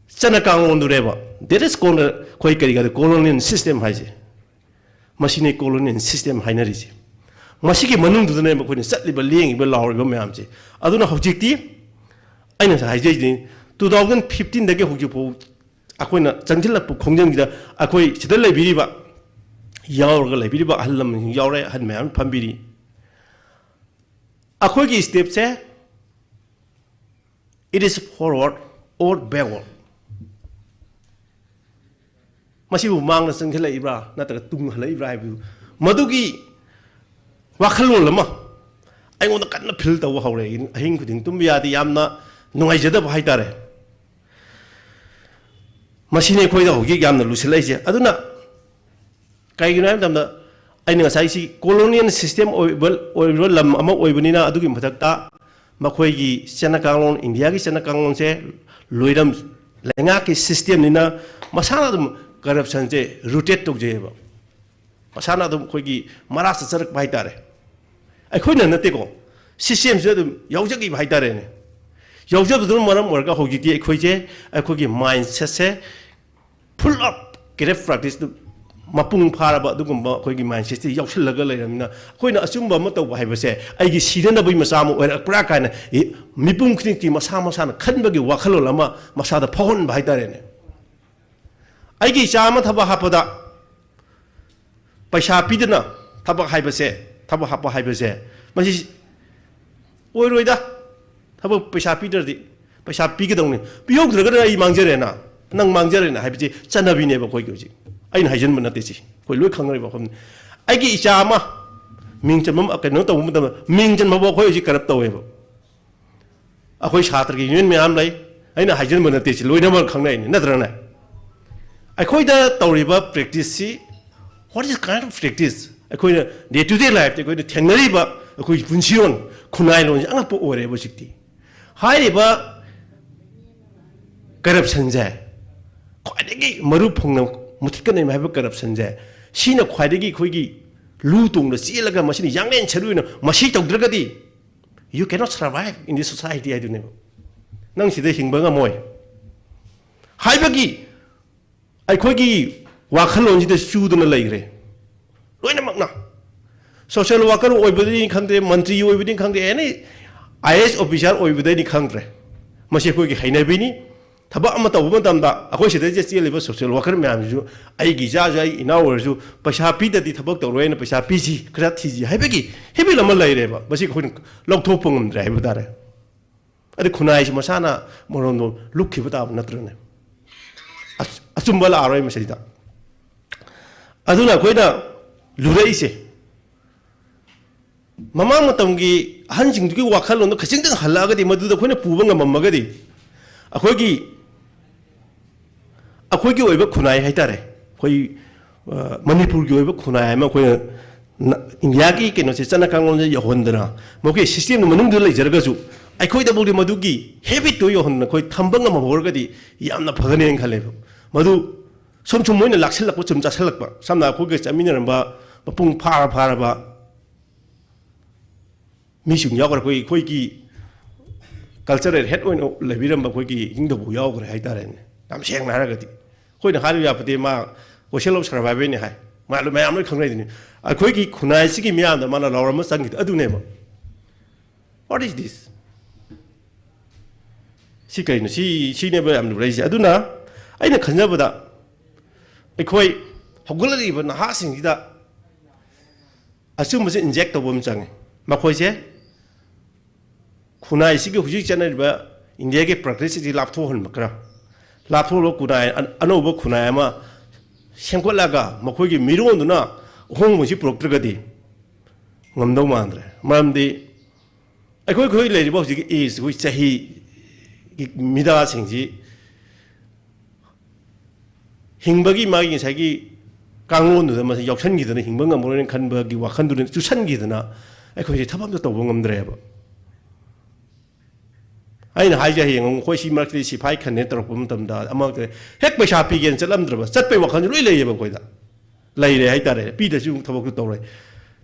ꯆꯠꯅ ꯀꯥꯡꯂꯣꯟꯗꯨꯅꯦꯕ꯫ That is called, ꯑꯩꯈꯣꯏ ꯀꯔꯤ ꯀꯥꯏꯗ colonial system ꯍꯥꯏꯁꯦ꯫ ꯃꯁꯤꯅꯦ colonial system ꯍꯥꯏꯅꯔꯤꯁꯦ꯫ ꯃꯁꯤꯒꯤ ꯃꯅꯨꯡꯗꯨꯗꯅꯦꯕ ꯑꯩꯈꯣꯏꯅ ꯆꯠꯂꯤꯕ, ꯂꯦꯡꯉꯤꯕ, ꯂꯥꯎꯔꯤꯕ ꯃꯌꯥꯝꯁꯦ꯫ ꯑꯗꯨꯅ ꯍꯧꯖꯤꯛꯇꯤ ꯑꯩꯅ ꯉꯁꯥꯏ ꯍꯥꯏꯖꯩꯗꯨꯅꯤ, two thousand fifteen ꯗꯒꯤ ꯍꯧꯖꯤꯛ ꯐꯥꯎ ꯑꯩꯈꯣꯏꯅ ꯆꯪꯁꯤꯜꯂꯛꯄ ꯈꯣꯡꯖꯪꯁꯤꯗ ꯑꯩꯈꯣꯏ ꯁꯤꯗ ꯂꯩꯕꯤꯔꯤꯕ, ꯌꯥꯎꯔꯒ ꯂꯩꯕꯤꯔꯤꯕ ꯑꯍꯜ ꯂꯃꯟꯁꯤꯡ ꯌꯥꯎꯔꯦ, ꯑꯍꯜ ꯃꯌꯥꯝ ꯐꯝꯕꯤꯔꯤ꯫ ꯑꯩꯈꯣꯏꯒꯤ ꯁ꯭ꯇꯦꯞꯁꯦ, it is forward or backward꯫ ꯃꯁꯤꯕꯨ ꯃꯥꯡꯗ ꯆꯪꯁꯤꯜꯂꯛꯏꯕ꯭ꯔꯥ ꯅꯠꯇ꯭ꯔꯒ ꯇꯨꯡ ꯍꯜꯂꯛꯏꯕ꯭ꯔꯥ ꯍꯥꯏꯕꯗꯨ, ꯃꯗꯨꯒꯤ ꯋꯥꯈꯜꯂꯣꯟ ꯑꯃ ꯑꯩꯉꯣꯟꯗ ꯀꯟꯅ ꯐꯤꯜ ꯇꯧꯕ ꯍꯧꯔꯦ꯫ ꯑꯍꯤꯡ ꯈꯨꯗꯤꯡ ꯇꯨꯝꯕ ꯌꯥꯗꯦ, ꯌꯥꯝꯅ ꯅꯨꯡꯉꯥꯏꯖꯗꯕ ꯍꯥꯏꯇꯥꯔꯦ꯫ ꯃꯁꯤꯅꯤ ꯑꯩꯈꯣꯏꯗ ꯍꯧꯖꯤꯛ ꯌꯥꯝꯅ ꯂꯨꯁꯤꯜꯂꯛꯏꯁꯦ꯫ ꯑꯗꯨꯅ ꯀꯩꯒꯤꯅꯣ ꯍꯥꯏꯕ ꯃꯇꯝꯗ, ꯑꯩꯅ ꯉꯁꯥꯏ ꯁꯤ colonial system ꯑꯣꯏꯕ, ꯑꯣꯏꯔꯤꯕ ꯂꯝ ꯑꯃ ꯑꯣꯏꯕꯅꯤꯅ, ꯑꯗꯨꯒꯤ ꯃꯊꯛꯇ ꯃꯈꯣꯏꯒꯤ ꯆꯠꯅ ꯀꯥꯡꯂꯣꯟ, ꯏꯟꯗꯤꯌꯥꯒꯤ ꯆꯠꯅ ꯀꯥꯡꯂꯣꯟꯁꯦ ꯂꯣꯏꯔꯝ-, ꯂꯩꯉꯥꯛꯀꯤ systemꯅꯤꯅ ꯃꯁꯥꯅ ꯑꯗꯨꯝ corruptionꯁꯦ rotate ꯇꯧꯖꯩꯑꯕ꯫ ꯃꯁꯥꯅ ꯑꯗꯨꯝ ꯑꯩꯈꯣꯏꯒꯤ ꯃꯔꯥ ꯆꯠꯆꯔꯛꯄ ꯍꯥꯏꯇꯥꯔꯦ꯫ ꯑꯩꯈꯣꯏꯅ ꯅꯠꯇꯦꯀꯣ, systemꯁꯤꯗ ꯑꯗꯨꯝ ꯌꯥꯎꯖꯈꯤꯕ ꯍꯥꯏꯇꯥꯔꯦꯅꯦ꯫ ꯌꯥꯎꯖꯕꯗꯨꯅ ꯃꯔꯝ ꯑꯣꯏꯔꯒ ꯍꯧꯖꯤꯛꯇꯤ ꯑꯩꯈꯣꯏꯁꯦ, ꯑꯩꯈꯣꯏꯒꯤ mindsetꯁꯦ full of corrupt practiceꯇꯨ ꯃꯄꯨꯡ ꯐꯥꯔꯕ ꯑꯗꯨꯒꯨꯝꯕ ꯑꯩꯈꯣꯏꯒꯤ ꯃꯥꯏꯟꯁꯦꯠꯁꯤ ꯌꯥꯎꯁꯜꯂꯒ ꯂꯩꯔꯕꯅꯤꯅ, ꯑꯩꯈꯣꯏꯅ ꯑꯆꯨꯝꯕ ꯑꯃ ꯇꯧꯕ ꯍꯥꯏꯕꯁꯦ ꯑꯩꯒꯤ ꯁꯤꯅꯅꯕꯒꯤ ꯃꯆꯥ ꯑꯃ ꯑꯣꯏꯔꯛꯄ꯭ꯔꯥ ꯀꯥꯏꯅ ꯃꯤꯄꯨꯝ ꯈꯨꯗꯤꯡꯃꯛꯇꯤ ꯃꯁꯥ ꯃꯁꯥꯅ ꯈꯟꯕꯒꯤ ꯋꯥꯈꯜꯂꯣꯟ ꯑꯃ ꯃꯁꯥꯗ ꯐꯥꯎꯍꯟꯕ ꯍꯥꯏꯇꯥꯔꯦꯅꯦ꯫ ꯑꯩꯒꯤ ꯏꯆꯥ ꯑꯃ ꯊꯕꯛ ꯍꯥꯞꯄꯗ ꯄꯩꯁꯥ ꯄꯤꯗꯅ ꯊꯕꯛ ꯍꯥꯏꯕꯁꯦ, ꯊꯕꯛ ꯍꯥꯞꯄ ꯍꯥꯏꯕꯁꯦ, ꯃꯁꯤ ꯑꯣꯏꯔꯣꯏꯗ꯫ ꯊꯕꯛ ꯄꯩꯁꯥ ꯄꯤꯗ꯭ꯔꯗꯤ, ꯄꯩꯁꯥ ꯄꯤꯒꯗꯧꯅꯤ, ꯄꯤꯍꯧꯗ꯭ꯔꯒꯅ ꯑꯩ ꯃꯥꯡꯖꯔꯦꯅ, ꯅꯪ ꯃꯥꯡꯖꯔꯦꯅ ꯍꯥꯏꯕꯁꯤ ꯆꯠꯅꯕꯤꯅꯦꯕ ꯑꯩꯈꯣꯏꯒꯤ ꯍꯧꯖꯤꯛ꯫ ꯑꯩꯅ ꯍꯥꯏꯖꯤꯟꯕ ꯅꯠꯇꯦ, ꯁꯤ ꯑꯩꯈꯣꯏ ꯂꯣꯏ ꯈꯪꯅꯔꯤꯕ ꯋꯥꯐꯝꯅꯤ꯫ ꯑꯩꯒꯤ ꯏꯆꯥ ꯑꯃ ꯃꯤꯡ ꯆꯟꯕ ꯑꯃ, ꯀꯩꯅꯣ ꯇꯧꯕ ꯃꯇꯝꯗ, ꯃꯤꯡ ꯆꯟꯕ ꯐꯥꯎ ꯑꯩꯈꯣꯏ ꯍꯧꯖꯤꯛ ꯀꯔꯞ ꯇꯧꯋꯦꯕ꯫ ꯑꯩꯈꯣꯏ ꯁꯥꯇ꯭ꯔꯒꯤ ꯌꯨꯅꯤꯌꯟ ꯃꯌꯥꯝ ꯂꯩ, ꯑꯩꯅ ꯍꯥꯏꯖꯤꯟꯕ ꯅꯠꯇꯦ, ꯁꯤ ꯂꯣꯏꯅꯃꯛ ꯈꯪꯅꯩꯅꯤ, ꯅꯠꯇ꯭ꯔꯅꯦ? ꯑꯩꯈꯣꯏꯗ ꯇꯧꯔꯤꯕ ꯄ꯭ꯔꯦꯛꯇꯤꯁꯁꯤ, what is kind of practice? ꯑꯩꯈꯣꯏꯅ ꯗꯦ ꯇꯨ ꯗꯦ ꯂꯥꯏꯐꯇ ꯑꯩꯈꯣꯏꯅ ꯊꯦꯡꯅꯔꯤꯕ ꯑꯩꯈꯣꯏꯒꯤ ꯄꯨꯟꯁꯤꯔꯣꯟ, ꯈꯨꯟꯅꯥꯏꯂꯣꯟꯁꯦ ꯑꯉꯛꯄ ꯑꯣꯏꯔꯦꯕ ꯍꯧꯖꯤꯛꯇꯤ꯫ ꯍꯥꯏꯔꯤꯕ ꯀꯔꯞꯁꯟꯁꯦ, ꯈ꯭ꯋꯥꯏꯗꯒꯤ ꯃꯔꯨ ꯐꯪꯅ ꯃꯨꯊꯠꯀꯅꯤ ꯍꯥꯏꯕ ꯀꯔꯞꯁꯟꯁꯦ, ꯁꯤꯅ ꯈ꯭ꯋꯥꯏꯗꯒꯤ ꯑꯩꯈꯣꯏꯒꯤ ꯂꯨ ꯇꯣꯡꯗ ꯆꯦꯜꯂꯒ ꯃꯁꯤꯅ ꯌꯥꯡꯂꯦꯟ ꯁꯔꯨ ꯑꯣꯏꯅ ꯃꯁꯤ ꯇꯧꯗ꯭ꯔꯒꯗꯤ, you cannot survive in this society ꯍꯥꯏꯗꯨꯅꯦꯕ꯫ ꯅꯪ ꯁꯤꯗ ꯍꯤꯡꯕ ꯉꯝꯃꯣꯏ ꯍꯥꯏꯕꯒꯤ ꯑꯩꯈꯣꯏꯒꯤ ꯋꯥꯈꯜꯂꯣꯟꯁꯤꯗ ꯆꯨꯗꯅ ꯂꯩꯈ꯭ꯔꯦ ꯂꯣꯏꯅꯃꯛꯅ꯫ ꯁꯣꯁꯤꯌꯦꯜ ꯋꯥꯀꯔ ꯑꯣꯏꯕꯗꯅꯤ ꯈꯪꯗ꯭ꯔꯦ, ꯃꯟꯇ꯭ꯔꯤ ꯑꯣꯏꯕꯅꯤ ꯈꯪꯗ꯭ꯔꯦ, ꯑꯦꯅꯤ ꯑꯥꯏ ꯑꯦ ꯑꯦꯁ ꯑꯣꯐꯤꯁꯥꯔ ꯑꯣꯏꯕꯗꯩꯅꯤ ꯈꯪꯗ꯭ꯔꯦ꯫ ꯃꯁꯤ ꯑꯩꯈꯣꯏꯒꯤ ꯍꯩꯅꯕꯤꯅꯤ꯫ ꯊꯕꯛ ꯑꯃ ꯇꯧꯕ ꯃꯇꯝꯗ ꯑꯩꯈꯣꯏ ꯁꯤꯗꯩꯁꯤꯗ ꯆꯦꯜꯂꯤꯕ ꯁꯣꯁꯤꯌꯦꯜ ꯋꯥꯀꯔ ꯃꯌꯥꯝꯁꯤꯁꯨ, ꯑꯩꯒꯤ ꯏꯆꯥꯁꯨ, ꯑꯩ ꯏꯅꯥꯎ ꯑꯣꯏꯔꯁꯨ, ꯄꯩꯁꯥ ꯄꯤꯗꯗꯤ ꯊꯕꯛ ꯇꯧꯔꯣꯏꯅ ꯄꯩꯁꯥ ꯄꯤꯁꯤ, ꯈꯔ ꯊꯤꯁꯤ ꯍꯥꯏꯕꯒꯤ ꯍꯦꯕꯤꯠ ꯑꯃ ꯂꯩꯔꯦꯕ꯫ ꯃꯁꯤ ꯑꯩꯈꯣꯏꯅ ꯂꯧꯊꯣꯛꯄ ꯉꯝꯗ꯭ꯔꯦ ꯍꯥꯏꯕ ꯇꯥꯔꯦ꯫ ꯑꯗꯩ ꯈꯨꯟꯅꯥꯏꯁꯤ ꯃꯁꯥꯅ ꯃꯔꯣꯝꯗꯣꯝ ꯂꯨꯞꯈꯤꯕ ꯇꯥꯕ ꯅꯠꯇ꯭ꯔꯅꯦ? ꯑꯆ-, ꯑꯆꯨꯝꯕ ꯂꯥꯛꯑꯔꯣꯏ ꯃꯁꯤꯗ꯫ ꯑꯗꯨꯅ ꯑꯩꯈꯣꯏꯅ ꯂꯨꯔꯛꯏꯁꯦ, ꯃꯃꯥꯡ ꯃꯇꯝꯒꯤ ꯑꯍꯟꯁꯤꯡꯗꯨꯒꯤ ꯋꯥꯈꯜꯂꯣꯟꯗꯣ ꯈꯖꯤꯛꯇꯪ ꯍꯜꯂꯛꯑꯒꯗꯤ, ꯃꯗꯨꯗ ꯑꯩꯈꯣꯏꯅ ꯄꯨꯕ ꯉꯝꯃꯝꯃꯒꯗꯤ, ꯑꯩꯈꯣꯏꯒꯤ, ꯑꯩꯈꯣꯏꯒꯤ ꯑꯣꯏꯕ ꯈꯨꯟꯅꯥꯏ ꯍꯥꯏꯇꯥꯔꯦ, ꯑꯩꯈꯣꯏ, ꯑ, ꯃꯅꯤꯄꯨꯔꯒꯤ ꯑꯣꯏꯕ ꯈꯨꯟꯅꯥꯏ ꯑꯃ ꯑꯩꯈꯣꯏꯅ ꯅ-, ꯏꯟꯗꯤꯌꯥꯒꯤ ꯀꯩꯅꯣꯁꯦ, ꯆꯠꯅ ꯀꯥꯡꯂꯣꯟꯁꯦ ꯌꯧꯍꯟꯗꯅ, ꯃꯈꯣꯏꯒꯤ ꯁꯤꯁꯇꯦꯝꯗꯨ ꯃꯅꯨꯡꯗ ꯂꯩꯖꯔꯒꯁꯨ, ꯑꯩꯈꯣꯏꯗꯐꯥꯎꯗꯤ ꯃꯗꯨꯒꯤ ꯍꯦꯕꯤꯠꯇꯨ ꯌꯧꯍꯟꯗꯅ ꯑꯩꯈꯣꯏ ꯊꯝꯕ ꯉꯝꯍꯧꯔꯒꯗꯤ ꯌꯥꯝꯅ ꯐꯒꯅꯦꯅ ꯈꯜꯂꯦꯕ꯫ ꯃꯗꯨ ꯁꯨꯝ ꯁꯨꯝ ꯃꯣꯏꯅ ꯂꯥꯛꯁꯤꯜꯂꯛꯄ, ꯁꯨꯝ ꯆꯥꯁꯤꯜꯂꯛꯄ, ꯁꯝꯅ ꯑꯩꯈꯣꯏꯒ ꯆꯠꯃꯤꯟꯅꯔꯝꯕ ꯃꯄꯨꯡ ꯐꯥꯔ ꯐꯥꯔꯕ ꯃꯤꯁꯤꯡ ꯌꯥꯎꯈ꯭ꯔꯦ꯫ ꯑꯩꯈꯣꯏ, ꯑꯩꯈꯣꯏꯒꯤ ꯀꯜꯆꯔꯦꯜ ꯍꯦꯗ ꯑꯣꯏꯅ ꯂꯩꯕꯤꯔꯝꯕ ꯑꯩꯈꯣꯏꯒꯤ ꯏꯅꯤꯡꯊꯧꯕꯨ ꯌꯥꯎꯈ꯭ꯔꯦ ꯍꯥꯏꯇꯥꯔꯦꯅꯦ꯫ ꯌꯥꯝ ꯁꯦꯡꯅ ꯍꯥꯏꯔꯒꯗꯤ ꯑꯩꯈꯣꯏꯅ ꯍꯥꯏꯕ ꯌꯥꯄꯣꯠꯇꯦ, ꯃꯥ Question of survivalꯅꯤ ꯍꯥꯏ꯫ ꯃꯌꯥꯝ ꯂꯣꯏ ꯈꯪꯅꯩꯗꯨꯅꯤ꯫ ꯑꯩꯈꯣꯏꯒꯤ ꯈꯨꯟꯅꯥꯏꯁꯤꯒꯤ ꯃꯤꯌꯥꯝꯗ ꯃꯥꯅ ꯂꯥꯎꯔꯝꯕ ꯆꯪꯈꯤꯗ ꯑꯗꯨꯅꯦꯕ꯫ What is this? ꯁꯤ ꯀꯩꯅꯣ? ꯁꯤ, ꯁꯤꯅꯦꯕ ꯌꯥꯝ ꯂꯨꯔꯛꯏꯁꯦ꯫ ꯑꯗꯨꯅ ꯑꯩꯅ ꯈꯟꯖꯕꯗ ꯑꯩꯈꯣꯏ ꯍꯧꯒꯠꯂꯛꯂꯤꯕ ꯅꯍꯥꯁꯤꯡꯁꯤꯗ ꯑꯆꯨꯝꯕꯁꯦ inject ꯇꯧꯕ ꯑꯃ ꯆꯪꯉꯤ꯫ ꯃꯈꯣꯏꯁꯦ ꯈꯨꯟꯅꯥꯏꯁꯤꯒꯤ ꯍꯧꯖꯤꯛ ꯆꯠꯅꯔꯤꯕ ꯏꯟꯗꯤꯌꯥꯒꯤ practiceꯁꯤꯗꯒꯤ ꯂꯥꯞꯊꯣꯛꯍꯟꯕ ꯈꯔ, ꯂꯥꯞꯊꯣꯛꯍꯜꯂꯒ ꯈꯨꯟꯅꯥꯏ ꯑꯅꯧꯕ ꯈꯨꯟꯅꯥꯏ ꯑꯃ ꯁꯦꯝꯒꯠꯂꯒ ꯃꯈꯣꯏꯒꯤ ꯃꯤꯔꯣꯟꯗꯨꯅ ꯑꯍꯣꯡꯕꯁꯤ ꯄꯨꯔꯛꯇ꯭ꯔꯒꯗꯤ ꯉꯝꯗꯧ ꯃꯥꯟꯗ꯭ꯔꯦ꯫ ꯃꯔꯝꯗꯤ ꯑꯩꯈꯣꯏ, ꯑꯩꯈꯣꯏ ꯂꯩꯔꯤꯕ ꯍꯧꯖꯤꯛꯀꯤ age, ꯑꯩꯈꯣꯏ ꯆꯍꯤꯒꯤ ꯃꯤꯗꯥꯁꯤꯡꯁꯤ ꯍꯤꯡꯕꯒꯤ ꯃꯥꯒꯤ ꯉꯁꯥꯏꯒꯤ ꯀꯥꯡꯂꯣꯟꯗꯨꯗ ꯃꯁꯤ ꯌꯥꯎꯁꯟꯈꯤꯗꯅ ꯍꯤꯡꯕ ꯉꯝꯃꯔꯣꯏꯅ ꯈꯟꯕꯒꯤ ꯋꯥꯈꯜꯗꯨꯅ ꯆꯨꯁꯟꯈꯤꯗꯅ ꯑꯩꯈꯣꯏꯁꯦ ꯊꯕꯛ ꯑꯝꯇ ꯇꯧꯕ ꯉꯝꯗ꯭ꯔꯦꯕ꯫ ꯑꯩꯅ ꯍꯥꯏꯁꯦ, ꯍꯌꯦꯡ ꯑꯃꯨꯛ ꯑꯩꯈꯣꯏ ꯁꯤ ꯃꯔꯛꯇꯗꯤ ꯁꯤꯐꯥꯏ ꯈꯟꯅꯦ ꯇꯧꯔꯛꯄ ꯃꯇꯝꯗ ꯑꯃ ꯍꯦꯛ ꯄꯩꯁꯥ ꯄꯤꯒꯦꯅ ꯆꯠꯂꯝꯗ꯭ꯔꯕ, ꯆꯠꯄꯩ ꯋꯥꯈꯜꯁꯨ ꯂꯣꯏ ꯂꯩꯌꯦꯕ ꯑꯩꯈꯣꯏꯗ꯫ ꯂꯩꯔꯦ ꯍꯥꯏꯇꯥꯔꯦ꯫ ꯄꯤꯗ꯭ꯔꯁꯨ ꯑꯃꯨꯛ ꯊꯕꯛꯇꯨ ꯇꯧꯔꯣꯏ꯫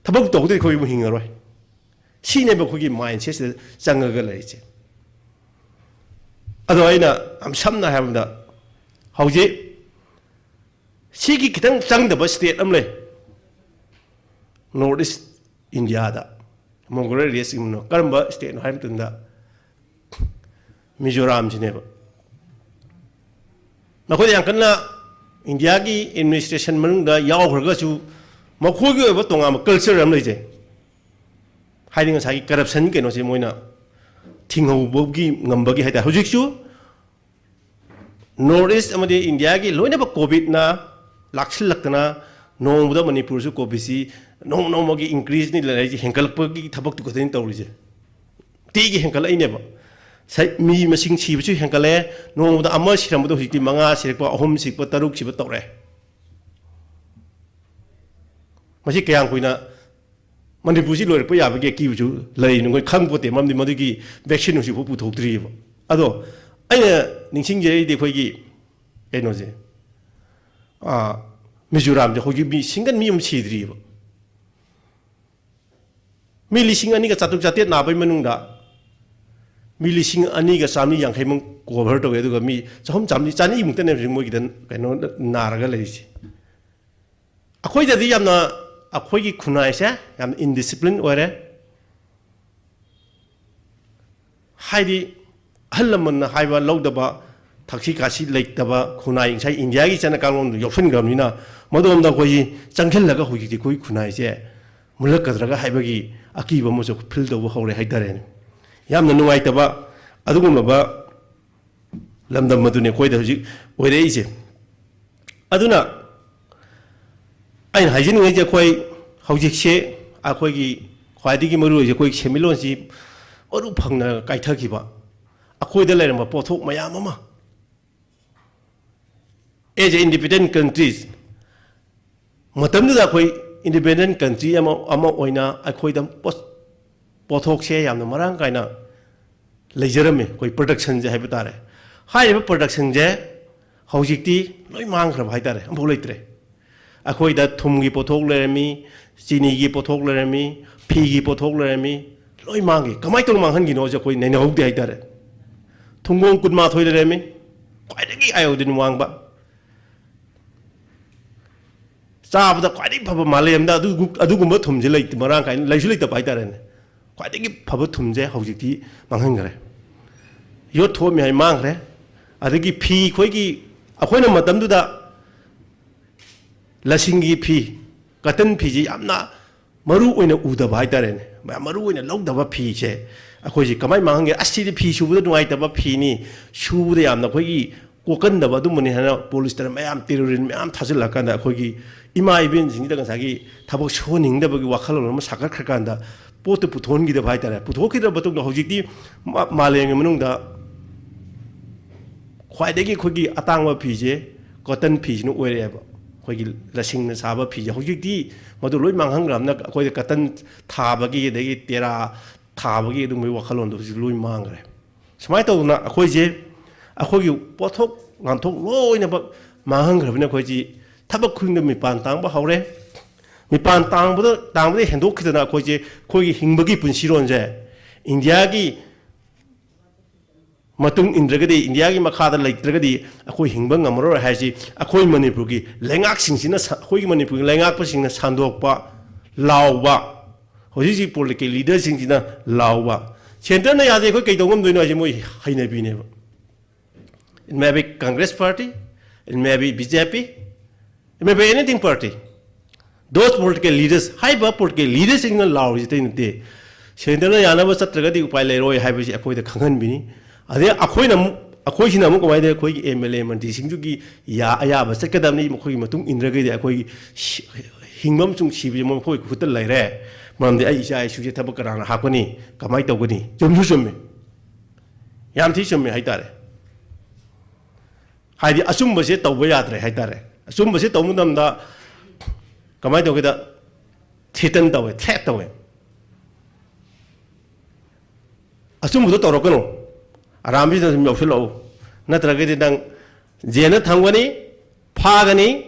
ꯊꯕꯛ ꯇꯧꯗ꯭ꯔꯗꯤ ꯑꯩꯈꯣꯏ ꯑꯃꯨꯛ ꯍꯤꯡꯉꯔꯣꯏ꯫ ꯁꯤꯅꯦꯕ ꯑꯩꯈꯣꯏꯒꯤ mindsetꯁꯤꯗ ꯆꯪꯉꯒ ꯂꯩꯔꯤꯁꯦ꯫ ꯑꯗꯣ ꯑꯩꯅ ꯌꯥꯝ ꯁꯝꯅ ꯍꯥꯏꯔꯕꯗ, ꯍꯧꯖꯤꯛ ꯁꯤꯒꯤ ꯈꯤꯇꯪ ꯆꯪꯗꯕ state ꯑꯃ ꯂꯩ꯫ North East Indiaꯗ Mongrel raceꯁꯤꯡꯅ ꯀꯔꯝꯕ stateꯅꯣ ꯍꯥꯏꯕ ꯃꯇꯝꯗ ꯃꯤꯖꯣꯔꯥꯝꯁꯤꯅꯦꯕ꯫ ꯃꯈꯣꯏꯗ ꯌꯥꯝ ꯀꯟꯅ ꯏꯟꯗꯤꯌꯥꯒꯤ administration ꯃꯅꯨꯡꯗ ꯌꯥꯎꯈ꯭ꯔꯒꯁꯨ ꯃꯈꯣꯏꯒꯤ ꯑꯣꯏꯕ ꯇꯣꯉꯥꯟꯕ culture ꯑꯃ ꯂꯩꯖꯩ꯫ ꯍꯥꯏꯗꯤ ꯉꯁꯥꯏꯒꯤ corruption ꯀꯩꯅꯣꯁꯦ ꯃꯣꯏꯅ ꯊꯤꯡꯍꯧꯕꯒꯤ ꯉꯝꯕꯒꯤ ꯍꯥꯏꯇꯥꯔꯦ꯫ ꯍꯧꯖꯤꯛꯁꯨ North East ꯑꯃꯗꯤ ꯏꯟꯗꯤꯌꯥꯒꯤ ꯂꯣꯏꯅꯃꯛ COVIDꯅ ꯂꯥꯛꯁꯤꯜꯂꯛꯇꯅ ꯅꯣꯡꯃꯗ ꯃꯅꯤꯄꯨꯔꯁꯨ COVIDꯁꯤ ꯅꯣꯡ ꯅꯣꯡꯃꯒꯤ increaseꯅꯤ ꯂꯩꯔꯛꯏꯁꯤ, ꯍꯦꯟꯒꯠꯂꯛꯄꯒꯤ ꯊꯕꯛꯇꯨ ꯈꯛꯇꯅꯤ ꯇꯧꯔꯤꯁꯦ꯫ ꯅꯨꯡꯇꯤꯒꯤ ꯍꯦꯟꯒꯠꯂꯛꯏꯅꯦꯕ꯫ ꯁ-, ꯃꯤ ꯃꯁꯤꯡ ꯁꯤꯕꯁꯨ ꯍꯦꯟꯒꯠꯂꯛꯑꯦ꯫ ꯅꯣꯡꯃꯗ ꯑꯃ ꯁꯤꯔꯝꯕꯗꯣ ꯍꯧꯖꯤꯛꯇꯤ ꯃꯉꯥ ꯁꯤꯔꯛꯄ, ꯑꯍꯨꯝ ꯁꯤꯔꯛꯄ, ꯇꯔꯨꯛ ꯁꯤꯕ ꯇꯧꯔꯛꯑꯦ꯫ ꯃꯁꯤ ꯀꯌꯥꯝ ꯀꯨꯏꯅ ꯃꯅꯤꯄꯨꯔꯁꯤ ꯂꯣꯏꯔꯛꯄ ꯌꯥꯕꯒꯤ ꯑꯀꯤꯕꯁꯨ ꯂꯩꯔꯤꯅꯣ ꯑꯩꯈꯣꯏ ꯈꯪꯄꯣꯠꯇꯦ, ꯃꯔꯝꯗꯤ ꯃꯗꯨꯒꯤ vaccine ꯍꯧꯖꯤꯛꯐꯥꯎ ꯄꯨꯊꯣꯛꯇ꯭ꯔꯤꯑꯕ꯫ ꯑꯗꯣ ꯑꯩꯅ ꯅꯤꯡꯁꯤꯡꯖꯔꯤꯗꯤ ꯑꯩꯈꯣꯏꯒꯤ ꯀꯩꯅꯣꯁꯦ, ꯑꯥ, ꯃꯤꯖꯣꯔꯥꯝꯁꯦ ꯍꯧꯖꯤꯛ ꯃꯤ single ꯃꯤ ꯑꯃ ꯁꯤꯗ꯭ꯔꯤꯑꯕ꯫ ꯃꯤ ꯂꯤꯁꯤꯡ ꯑꯅꯤꯒ ꯆꯥꯇ꯭ꯔꯨꯛ ꯆꯥꯇ꯭ꯔꯦꯠ ꯅꯥꯕꯒꯤ ꯃꯅꯨꯡꯗ ꯃꯤ ꯂꯤꯁꯤꯡ ꯑꯅꯤꯒ ꯆꯥꯝꯃꯔꯤ ꯌꯥꯡꯈꯩꯃꯨꯛ cover ꯇꯧꯋꯦ, ꯑꯗꯨꯒ ꯃꯤ ꯆꯍꯨꯝ ꯆꯥꯝꯃꯔꯤ, ꯆꯅꯤꯃꯨꯛꯇꯅꯦ ꯍꯧꯖꯤꯛ ꯃꯣꯏꯒꯤꯗ ꯀꯩꯅꯣ ꯅꯥꯔꯒ ꯂꯩꯔꯤꯁꯦ꯫ ꯑꯩꯈꯣꯏꯗꯗꯤ ꯌꯥꯝꯅ, ꯑꯩꯈꯣꯏꯒꯤ ꯈꯨꯟꯅꯥꯏꯁꯦ ꯌꯥꯝꯅ ꯏꯟꯗꯤꯁꯤꯄ꯭ꯂꯤꯟ ꯑꯣꯏꯔꯦ꯫ ꯍꯥꯏꯗꯤ, ꯑꯍꯜ ꯂꯃꯟꯅ ꯍꯥꯏꯕ ꯂꯧꯗꯕ, ꯊꯛꯁꯤ ꯈꯥꯁꯤ ꯂꯩꯇꯕ ꯈꯨꯟꯅꯥꯏ, ꯉꯁꯥꯏ ꯏꯟꯗꯤꯌꯥꯒꯤ ꯆꯠꯅ ꯀꯥꯡꯂꯣꯟꯗꯨ ꯌꯥꯎꯁꯤꯟꯈ꯭ꯔꯕꯅꯤꯅ, ꯃꯗꯣꯝꯗ ꯑꯩꯈꯣꯏꯁꯤ ꯆꯪꯁꯤꯜꯂꯒ ꯍꯧꯖꯤꯛꯇꯤ ꯑꯩꯈꯣꯏ ꯈꯨꯟꯅꯥꯏꯁꯦ ꯃꯨꯜꯂꯛꯀꯗ꯭ꯔꯒ ꯍꯥꯏꯕꯒꯤ ꯑꯀꯤꯕ ꯑꯃꯁꯨ ꯐꯤꯜ ꯇꯧꯕ ꯍꯧꯔꯦ ꯍꯥꯏꯇꯥꯔꯦꯅꯦ꯫ ꯌꯥꯝꯅ ꯅꯨꯡꯉꯥꯏꯇꯕ ꯑꯗꯨꯒꯨꯝꯂꯕ ꯂꯝꯗꯝ ꯑꯗꯨꯅꯤ ꯑꯩꯈꯣꯏꯗ ꯍꯧꯖꯤꯛ ꯑꯣꯏꯔꯛꯏꯁꯦ꯫ ꯑꯗꯨꯅ ꯑꯩꯅ ꯍꯥꯏꯖꯅꯤꯡꯉꯤꯁꯦ, ꯑꯩꯈꯣꯏ ꯍꯧꯖꯤꯛꯁꯦ ꯑꯩꯈꯣꯏꯒꯤ ꯈ꯭ꯋꯥꯏꯗꯒꯤ ꯃꯔꯨ ꯑꯣꯏꯁꯦ ꯑꯩꯈꯣꯏꯒꯤ ꯁꯦꯟꯃꯤꯠꯂꯣꯟꯁꯤ ꯃꯔꯨ ꯐꯪꯅ ꯀꯥꯏꯊꯈꯤꯕ, ꯑꯩꯈꯣꯏꯗ ꯂꯩꯔꯝꯕ ꯄꯣꯠꯊꯣꯛ ꯃꯌꯥꯝ ꯑꯃ, as a independent countries, ꯃꯇꯝꯗꯨꯗ ꯑꯩꯈꯣꯏ ꯏꯟꯗꯤꯄꯦꯟꯗꯦꯟ ꯀꯟꯇ꯭ꯔꯤ ꯑꯃ, ꯑꯃ ꯑꯣꯏꯅ ꯑꯩꯈꯣꯏꯗ ꯄꯣꯠ-, ꯄꯣꯠꯊꯣꯛꯁꯦ ꯌꯥꯝꯅ ꯃꯔꯥꯡ ꯀꯥꯏꯅ ꯂꯩꯖꯔꯝꯃꯤ, ꯑꯩꯈꯣꯏ ꯄ꯭ꯔꯗꯛꯁꯟꯁꯦ ꯍꯥꯏꯕ ꯇꯥꯔꯦ꯫ ꯍꯥꯏꯔꯤꯕ ꯄ꯭ꯔꯗꯛꯁꯟꯁꯦ ꯍꯧꯖꯤꯛꯇꯤ ꯂꯣꯏ ꯃꯥꯡꯈ꯭ꯔꯕ ꯍꯥꯏ ꯇꯥꯔꯦ, ꯑꯃꯐꯥꯎ ꯂꯩꯇ꯭ꯔꯦ꯫ ꯑꯩꯈꯣꯏꯗ ꯊꯨꯝꯒꯤ ꯄꯣꯠꯊꯣꯛ ꯂꯩꯔꯝꯃꯤ, ꯆꯤꯅꯤꯒꯤ ꯄꯣꯠꯊꯣꯛ ꯂꯩꯔꯝꯃꯤ, ꯐꯤꯒꯤ ꯄꯣꯠꯊꯣꯛ ꯂꯩꯔꯝꯃꯤ, ꯂꯣꯏ ꯃꯥꯡꯈꯤ꯫ ꯀꯃꯥꯏꯅ ꯇꯧꯅ ꯃꯥꯡꯍꯟꯈꯤꯅꯣꯁꯦ ꯑꯩꯈꯣꯏ ꯅꯩꯅꯍꯧꯗꯦ ꯍꯥꯏ ꯇꯥꯔꯦ꯫ ꯊꯨꯝꯒꯣꯡ ꯀꯨꯟꯃꯥꯊꯣꯏ ꯂꯩꯔꯝꯃꯤ, ꯈ꯭ꯋꯥꯏꯗꯒꯤ ꯑꯥꯏꯑꯣꯗꯤꯟ ꯋꯥꯡꯕ, ꯆꯥꯕꯗ ꯈ꯭ꯋꯥꯏꯗꯒꯤ ꯐꯕ ꯃꯥꯂꯦꯝꯗ ꯑꯗꯨꯒꯨ-, ꯑꯗꯨꯒꯨꯝꯕ ꯊꯨꯝꯁꯦ ꯂꯩꯇ-, ꯃꯔꯥꯡ ꯀꯥꯏꯅ ꯂꯩꯁꯨ ꯂꯩꯇꯕ ꯍꯥꯏ ꯇꯥꯔꯦꯅꯦ꯫ ꯈ꯭ꯋꯥꯏꯗꯒꯤ ꯐꯕ ꯊꯨꯝꯁꯦ ꯍꯧꯖꯤꯛꯇꯤ ꯃꯥꯡꯍꯟꯈ꯭ꯔꯦ꯫ ꯌꯣꯠ ꯊꯣꯛꯑꯝꯃꯤ ꯍꯥꯏ ꯃꯥꯡꯈ꯭ꯔꯦ꯫ ꯑꯗꯒꯤ ꯐꯤ, ꯑꯩꯈꯣꯏꯒꯤ, ꯑꯩꯈꯣꯏꯅ ꯃꯇꯝꯗꯨꯗ ꯂꯁꯤꯡꯒꯤ ꯐꯤ, ꯀꯇꯟ ꯐꯤꯁꯤ ꯌꯥꯝꯅ ꯃꯔꯨ ꯑꯣꯏꯅ ꯎꯗꯕ ꯍꯥꯏ ꯇꯥꯔꯦꯅꯦ, ꯃꯌꯥꯝ ꯃꯔꯨ ꯑꯣꯏꯅ ꯂꯧꯗꯕ ꯐꯤꯁꯦ ꯑꯩꯈꯣꯏꯁꯤ ꯀꯃꯥꯏꯅ ꯃꯥꯡꯍꯟꯒꯦ? ꯑꯁ, ꯁꯤꯗꯤ ꯐꯤ ꯁꯨꯕꯗ ꯅꯨꯡꯉꯥꯏꯇꯕ ꯐꯤꯅꯤ, ꯁꯨꯕꯗ ꯌꯥꯝꯅ ꯑꯩꯈꯣꯏꯒꯤ ꯀꯣꯛꯀꯟꯗꯕ ꯑꯗꯨꯝꯕꯅꯤ ꯍꯥꯏꯅ ꯄꯣꯂꯤꯁꯇꯔ ꯃꯌꯥꯝ, ꯇꯦꯔꯣꯔꯤꯟ ꯃꯌꯥꯝ ꯊꯥꯖꯤꯜꯂꯀꯥꯟꯗ ꯑꯩꯈꯣꯏꯒꯤ ꯏꯃꯥ ꯏꯕꯦꯟꯁꯤꯡꯁꯤꯗ ꯉꯁꯥꯏꯒꯤ ꯊꯕꯛ ꯁꯨꯍꯟꯅꯤꯡꯗꯕꯒꯤ ꯋꯥꯈꯜꯂꯣꯟ ꯑꯃ ꯁꯥꯒꯠꯈ꯭ꯔꯀꯥꯟꯗ ꯄꯣꯠꯇꯨ ꯄꯨꯊꯣꯛꯍꯟꯈꯤꯗꯕ ꯍꯥꯏ ꯇꯥꯔꯦ꯫ ꯄꯨꯊꯣꯛꯈꯤꯗ꯭ꯔꯕ ꯃꯇꯨꯡꯗ ꯍꯧꯖꯤꯛꯇꯤ ꯃꯥ-, ꯃꯥꯂꯦꯝꯒꯤ ꯃꯅꯨꯡꯗ ꯈ꯭ꯋꯥꯏꯗꯒꯤ ꯑꯩꯈꯣꯏꯒꯤ ꯑꯇꯥꯡꯕ ꯐꯤꯁꯦ ꯀꯣꯇꯟ ꯐꯤꯁꯤꯅ ꯑꯣꯏꯔꯛꯑꯦꯕ꯫ ꯑꯩꯈꯣꯏꯒꯤ ꯂꯁꯤꯡꯅ ꯁꯥꯕ ꯐꯤꯁꯦ ꯍꯧꯖꯤꯛꯇꯤ ꯃꯗꯨ ꯂꯣꯏ ꯃꯥꯡꯍꯟꯈ꯭ꯔꯕꯅꯤꯅ ꯑꯩꯈꯣꯏꯗ ꯀꯇꯟ ꯊꯥꯕꯒꯤ, ꯑꯗꯒꯤ ꯇꯦꯔꯥ ꯊꯥꯕꯒꯤ ꯑꯗꯨꯝꯕꯒꯤ ꯋꯥꯈꯜꯂꯣꯟꯗꯣ ꯍꯧꯖꯤꯛ ꯂꯣꯏ ꯃꯥꯡꯈ꯭ꯔꯦ꯫ ꯁꯨꯃꯥꯏꯅ ꯇꯧꯗꯅ ꯑꯩꯈꯣꯏꯁꯦ, ꯑꯩꯈꯣꯏꯒꯤ ꯄꯣꯠꯊꯣꯛ ꯂꯥꯟꯊꯣꯛ ꯂꯣꯏꯅꯃꯛ ꯃꯥꯡꯍꯟꯈ꯭ꯔꯕꯅꯤꯅ ꯑꯩꯈꯣꯏꯁꯤ ꯊꯕꯛ ꯈꯨꯗꯤꯡꯗ ꯃꯤꯄꯥꯟ ꯇꯥꯡꯕ ꯍꯧꯔꯦ꯫ ꯃꯤꯄꯥꯟ ꯇꯥꯡꯕꯗ, ꯇꯥꯡꯕꯗ ꯍꯦꯟꯗꯣꯛꯈꯤꯗꯅ ꯑꯩꯈꯣꯏꯁꯦ, ꯑꯩꯈꯣꯏꯒꯤ ꯍꯤꯡꯕꯒꯤ ꯄꯨꯟꯁꯤꯔꯣꯟꯁꯦ ꯏꯟꯗꯤꯌꯥꯒꯤ ꯃꯇꯨꯡ ꯏꯟꯗ꯭ꯔꯒꯗꯤ, ꯏꯟꯗꯤꯌꯥꯒꯤ ꯃꯈꯥꯗ ꯂꯩꯇ꯭ꯔꯒꯗꯤ ꯑꯩꯈꯣꯏ ꯍꯤꯡꯕ ꯉꯝꯃꯔꯣꯏ ꯍꯥꯏꯁꯤ ꯑꯩꯈꯣꯏ ꯃꯅꯤꯄꯨꯔꯒꯤ ꯂꯩꯉꯥꯛꯁꯤꯡꯁꯤꯅ ꯁ-, ꯑꯩꯈꯣꯏꯒꯤ ꯃꯅꯤꯄꯨꯔꯒꯤ ꯂꯩꯉꯥꯛꯄꯁꯤꯡꯅ ꯁꯟꯗꯣꯛꯄ, ꯂꯥꯎꯕ, ꯍꯧꯖꯤꯛ ꯍꯧꯖꯤꯛ ꯄꯣꯂꯤꯇꯤꯀꯦꯜ ꯂꯤꯗꯔꯁꯤꯡꯁꯤꯅ ꯂꯥꯎꯕ꯫ ꯁꯦꯟꯇꯔꯅ ꯌꯥꯗꯦ, ꯑꯩꯈꯣꯏ ꯀꯩꯗꯧ ꯉꯝꯗꯣꯏꯅꯣ ꯍꯥꯏꯁꯦ ꯃꯣꯏ ꯍꯩꯅꯕꯤꯅꯦꯕ꯫ It may be Congress Party, it may be B J P, it may be anything party. Those political leaders, ꯍꯥꯏꯔꯤꯕ ꯄꯣꯂꯤꯇꯤꯀꯦꯜ ꯂꯤꯗꯔꯁꯤꯡꯅ ꯂꯥꯎꯔꯤꯁꯤ ꯑꯇꯩ ꯅꯠꯇꯦ꯫ ꯁꯦꯟꯇꯔꯅ ꯌꯥꯅꯕ ꯆꯠꯇ꯭ꯔꯒꯗꯤ ꯎꯄꯥꯏ ꯂꯩꯔꯣꯏ ꯍꯥꯏꯕꯁꯤ ꯑꯩꯈꯣꯏꯗ ꯈꯪꯍꯟꯕꯤꯅꯤ꯫ ꯑꯗꯩ ꯑꯩꯈꯣꯏꯅ ꯑꯃꯨꯛ, ꯑꯩꯈꯣꯏꯁꯤꯅ ꯑꯃꯨꯛ ꯀꯃꯥꯏꯅ ꯇꯧꯋꯤ? ꯑꯩꯈꯣꯏꯒꯤ ꯑꯦꯝ ꯑꯦꯜ ꯑꯦ ꯃꯟꯇ꯭ꯔꯤꯁꯤꯡꯗꯨꯒꯤ ꯌꯥ-, ꯑꯌꯥꯕ ꯆꯠꯀꯗꯕꯅꯤ, ꯃꯈꯣꯏꯒꯤ ꯃꯇꯨꯡ ꯏꯟꯗ꯭ꯔꯒꯗꯤ ꯑꯩꯈꯣꯏꯒꯤ ꯁꯤ-, ꯍꯤꯡꯕ ꯑꯃꯁꯨꯡ ꯁꯤꯕꯁꯦ ꯃꯈꯣꯏ ꯈꯨꯠꯇ ꯂꯩꯔꯦ꯫ ꯃꯔꯝꯗꯤ ꯑꯩ ꯏꯆꯥ ꯏꯁꯨꯁꯦ ꯊꯕꯛ ꯀꯅꯥꯅ ꯍꯥꯞꯀꯅꯤ? ꯀꯃꯥꯏꯅ ꯇꯧꯒꯅꯤ? ꯆꯨꯝꯁꯨ ꯆꯨꯝꯃꯤ, ꯌꯥꯝ ꯊꯤ ꯆꯨꯝꯃꯤ ꯍꯥꯏꯇꯥꯔꯦ꯫ ꯍꯥꯏꯗꯤ ꯑꯆꯨꯝꯕꯁꯦ ꯇꯧꯕ ꯌꯥꯗ꯭ꯔꯦ ꯍꯥꯏꯇꯥꯔꯦ꯫ ꯑꯆꯨꯝꯕꯁꯦ ꯇꯧꯕ ꯃꯇꯝꯗ ꯀꯃꯥꯏꯅ ꯇꯧꯒꯦꯗ, ꯊ꯭ꯔꯦꯇꯟ ꯇꯧꯋꯦ, ꯊ꯭ꯔꯦꯠ ꯇꯧꯋꯦ꯫ ꯑꯆꯨꯝꯕꯗꯣ ꯇꯧꯔꯛꯀꯅꯨ, ꯑꯔꯥꯝꯕꯤꯗ ꯑꯗꯨꯝ ꯌꯥꯎꯁꯜꯂꯛꯎ, ꯅꯠꯇ꯭ꯔꯒꯗꯤ ꯅꯪ ꯖꯦꯜꯗ ꯊꯝꯒꯅꯤ, ꯐꯥꯒꯅꯤ,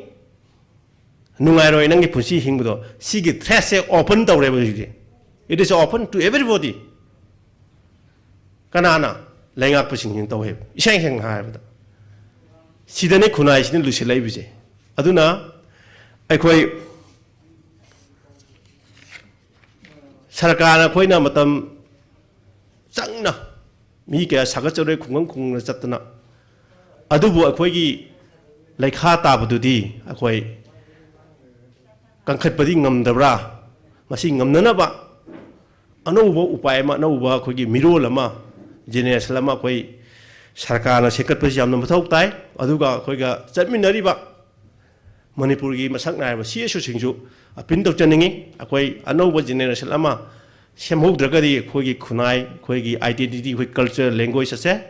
ꯅꯨꯡꯉꯥꯏꯔꯣꯏ ꯅꯪꯒꯤ ꯄꯨꯟꯁꯤ ꯍꯤꯡꯕꯗꯣ꯫ ꯁꯤꯒꯤ ꯊ꯭ꯔꯦꯠꯁꯦ ꯑꯣꯄꯟ ꯇꯧꯔꯦꯕ ꯍꯧꯖꯤꯛꯇꯤ꯫ It is open to everybody. ꯀꯅꯥꯅ? ꯂꯩꯉꯥꯛꯄꯁꯤꯡꯁꯤꯅ ꯇꯧꯋꯦꯕ, ꯏꯁꯦꯡ ꯁꯦꯡꯅ ꯍꯥꯏꯔꯕꯗ꯫ ꯁꯤꯗꯅꯦ ꯈꯨꯟꯅꯥꯏꯁꯤꯅ ꯂꯨꯁꯤꯜꯂꯛꯏꯕꯁꯦ꯫ ꯑꯗꯨꯅ ꯑꯩꯈꯣꯏ ꯁꯔꯀꯥꯔꯅ ꯑꯩꯈꯣꯏꯅ ꯃꯇꯝ ꯆꯪꯅ ꯃꯤ ꯀꯌꯥ ꯁꯥꯒꯠꯆꯔꯦ, ꯈꯨꯡꯒꯪ ꯈꯨꯡꯒꯪꯗ ꯆꯠꯇꯅ, ꯑꯗꯨꯕꯨ ꯑꯩꯈꯣꯏꯒꯤ ꯂꯩꯈꯥ ꯇꯥꯕꯗꯨꯗꯤ ꯑꯩꯈꯣꯏ ꯀꯟꯈꯠꯄꯗꯤ ꯉꯝꯗꯕ꯭ꯔꯥ? ꯃꯁꯤ ꯉꯝꯅꯅꯕ ꯑꯅꯧꯕ ꯎꯄꯥꯏ ꯑꯃ, ꯑꯅꯧꯕ ꯑꯩꯈꯣꯏꯒꯤ ꯃꯤꯔꯣꯜ ꯑꯃ, ꯖꯦꯅꯦꯔꯦꯁꯟ ꯑꯃ ꯑꯩꯈꯣꯏ ꯁꯔꯀꯥꯔꯅ ꯁꯦꯝꯒꯠꯄꯁꯤ ꯌꯥꯝꯅ ꯃꯊꯧ ꯇꯥꯏ꯫ ꯑꯗꯨꯒ ꯑꯩꯈꯣꯏꯒ ꯆꯠꯃꯤꯟꯅꯔꯤꯕ ꯃꯅꯤꯄꯨꯔꯒꯤ ꯃꯁꯛ ꯅꯥꯏꯔꯕ ꯁꯤ ꯑꯦꯁ ꯑꯣꯁꯤꯡꯁꯨ ꯑꯄꯤꯜ ꯇꯧꯖꯅꯤꯡꯉꯤ꯫ ꯑꯩꯈꯣꯏ ꯑꯅꯧꯕ ꯖꯦꯅꯦꯔꯦꯁꯟ ꯑꯃ ꯁꯦꯝꯍꯧꯗ꯭ꯔꯒꯗꯤ ꯑꯩꯈꯣꯏꯒꯤ ꯈꯨꯟꯅꯥꯏ, ꯑꯩꯈꯣꯏꯒꯤ identity, ꯑꯩꯈꯣꯏ culture, language ꯑꯁꯦ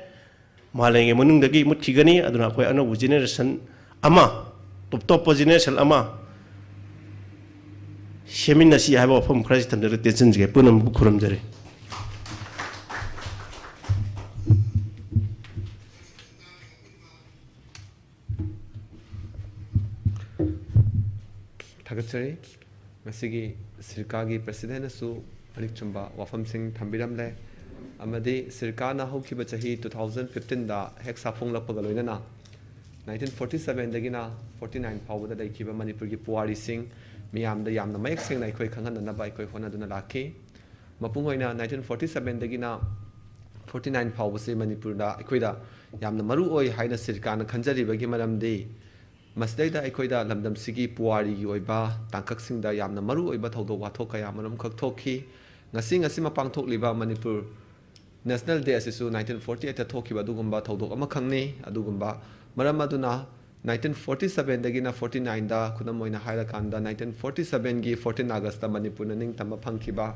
ꯃꯥꯂꯦꯝꯒꯤ ꯃꯅꯨꯡꯗꯒꯤ ꯃꯨꯠꯈꯤꯒꯅꯤ꯫ ꯑꯗꯨꯅ ꯑꯩꯈꯣꯏ ꯑꯅꯧꯕ ꯖꯦꯅꯦꯔꯦꯁꯟ ꯑꯃ, ꯇꯣꯞ ꯇꯣꯞꯄ ꯖꯦꯅꯦꯔꯦꯁꯟ ꯑꯃ ꯁꯦꯝꯃꯤꯟꯅꯁꯤ ꯍꯥꯏꯕ ꯋꯥꯐꯝ ꯈꯔꯁꯤ ꯊꯝꯖꯔꯒ ꯇꯦꯟꯁꯤꯟꯖꯒꯦ꯫ ꯄꯨꯝꯅꯃꯛꯄꯨ ꯈꯨꯔꯨꯝꯖꯔꯤ꯫ ꯊꯥꯒꯠꯆꯔꯤ꯫ ꯉꯁꯤꯒꯤ ꯁꯤꯔꯀꯥꯒꯤ ꯄ꯭ꯔꯁꯤꯗꯦꯟꯅꯁꯨ ꯃꯔꯤꯛ ꯆꯨꯝꯕ ꯋꯥꯐꯝꯁꯤꯡ ꯊꯝꯕꯤꯔꯝꯂꯦ꯫ ꯑꯃꯗꯤ ꯁꯤꯔꯀꯥꯅ ꯍꯧꯈꯤꯕ ꯆꯍꯤ two thousand fifteen ꯗ ꯍꯦꯛ ꯁꯥꯐꯣꯡꯂꯛꯄꯒ ꯂꯣꯏꯅꯅ nineteen forty seven ꯗꯒꯤꯅ forty nine ꯐꯥꯎꯕꯗ ꯂꯩꯈꯤꯕ ꯃꯅꯤꯄꯨꯔꯒꯤ ꯄꯨꯋꯥꯔꯤꯁꯤꯡ ꯃꯤꯌꯥꯝꯗ ꯌꯥꯝꯅ ꯃꯌꯦꯛ ꯁꯦꯡꯅ ꯑꯩꯈꯣꯏ ꯈꯪꯍꯟꯅꯅꯕ ꯑꯩꯈꯣꯏ ꯍꯣꯠꯅꯗꯨꯅ ꯂꯥꯛꯈꯤ꯫ ꯃꯄꯨꯡ ꯑꯣꯏꯅ nineteen forty seven ꯗꯒꯤꯅ forty nine ꯐꯥꯎꯕꯁꯤ ꯃꯅꯤꯄꯨꯔꯗ ꯑꯩꯈꯣꯏꯗ ꯌꯥꯝꯅ ꯃꯔꯨ ꯑꯣꯏ ꯍꯥꯏꯅ ꯁꯤꯔꯀꯥꯅ ꯈꯟꯖꯔꯤꯕꯒꯤ ꯃꯔꯝꯗꯤ, ꯃꯁꯤꯗꯩꯗ ꯑꯩꯈꯣꯏꯗ ꯂꯝꯗꯝꯁꯤꯒꯤ ꯄꯨꯋꯥꯔꯤꯒꯤ ꯑꯣꯏꯕ ꯇꯥꯡꯀꯛꯁꯤꯡꯗ ꯌꯥꯝꯅ ꯃꯔꯨ ꯑꯣꯏꯕ ꯊꯧꯗꯣꯛ ꯋꯥꯊꯣꯛ ꯀꯌꯥ ꯃꯔꯨꯝꯈꯛ ꯊꯣꯛꯈꯤ꯫ ꯉꯁꯤ ꯉꯁꯤꯃꯛ ꯄꯥꯡꯊꯣꯛꯂꯤꯕ ꯃꯅꯤꯄꯨꯔ National Day ꯑꯁꯤꯁꯨ nineteen forty eight ꯊꯣꯛꯈꯤꯕ ꯑꯗꯨꯒꯨꯝꯕ ꯊꯧꯗꯣꯛ ꯑꯃꯈꯛꯅꯤ꯫ ꯑꯗꯨꯒꯨꯝꯕ ꯃꯔꯝ ꯑꯗꯨꯅ nineteen forty seven ꯗꯒꯤꯅ forty nine ꯗ, ꯈꯨꯗꯝ ꯑꯣꯏꯅ ꯍꯥꯏꯔꯀꯥꯟꯗ, nineteen forty seven ꯒꯤ fourteen August ꯇ ꯃꯅꯤꯄꯨꯔꯅ ꯅꯤꯡꯇꯝꯕ ꯐꯪꯈꯤꯕ,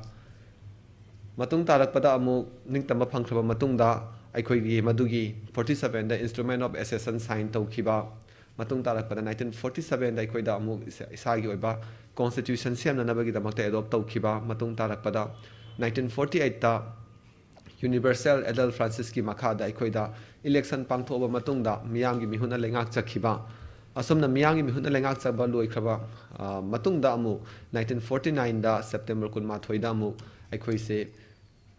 ꯃꯇꯨꯡ ꯇꯥꯔꯛꯄꯗ ꯑꯃꯨꯛ ꯅꯤꯡꯇꯝꯕ ꯐꯪꯈ꯭ꯔꯕ ꯃꯇꯨꯡꯗ ꯑꯩꯈꯣꯏꯒꯤ ꯃꯗꯨꯒꯤ forty seven the Instrument of Accession sign ꯇꯧꯈꯤꯕ, ꯃꯇꯨꯡ ꯇꯥꯔꯛꯄꯗ nineteen forty seven ꯗ ꯑꯩꯈꯣꯏꯗ ꯑꯃꯨꯛ ꯏꯁꯥ-, ꯏꯁꯥꯒꯤ ꯑꯣꯏꯕ constitution ꯁꯦꯝꯅꯅꯕꯒꯤꯗꯃꯛꯇ adopt ꯇꯧꯈꯤꯕ, ꯃꯇꯨꯡ ꯇꯥꯔꯛꯄꯗ nineteen forty eight ꯇ Universal Adult Francis ꯀꯤ ꯃꯈꯥꯗ ꯑꯩꯈꯣꯏꯗ election ꯄꯥꯡꯊꯣꯛꯑꯕ ꯃꯇꯨꯡꯗ ꯃꯤꯌꯥꯝꯒꯤ ꯃꯤꯍꯨꯠꯅ ꯂꯩꯉꯥꯛꯆꯈꯤꯕ, ꯑꯁꯨꯝꯅ ꯃꯤꯌꯥꯝꯒꯤ ꯃꯤꯍꯨꯠꯅ ꯂꯩꯉꯥꯛꯆꯕ ꯂꯣꯏꯈ꯭ꯔꯕ, ꯑ, ꯃꯇꯨꯡꯗ ꯑꯃꯨꯛ nineteen forty nine ꯗ September ꯀꯨꯟꯃꯥꯊꯣꯏꯗ ꯑꯃꯨꯛ ꯑꯩꯈꯣꯏꯁꯦ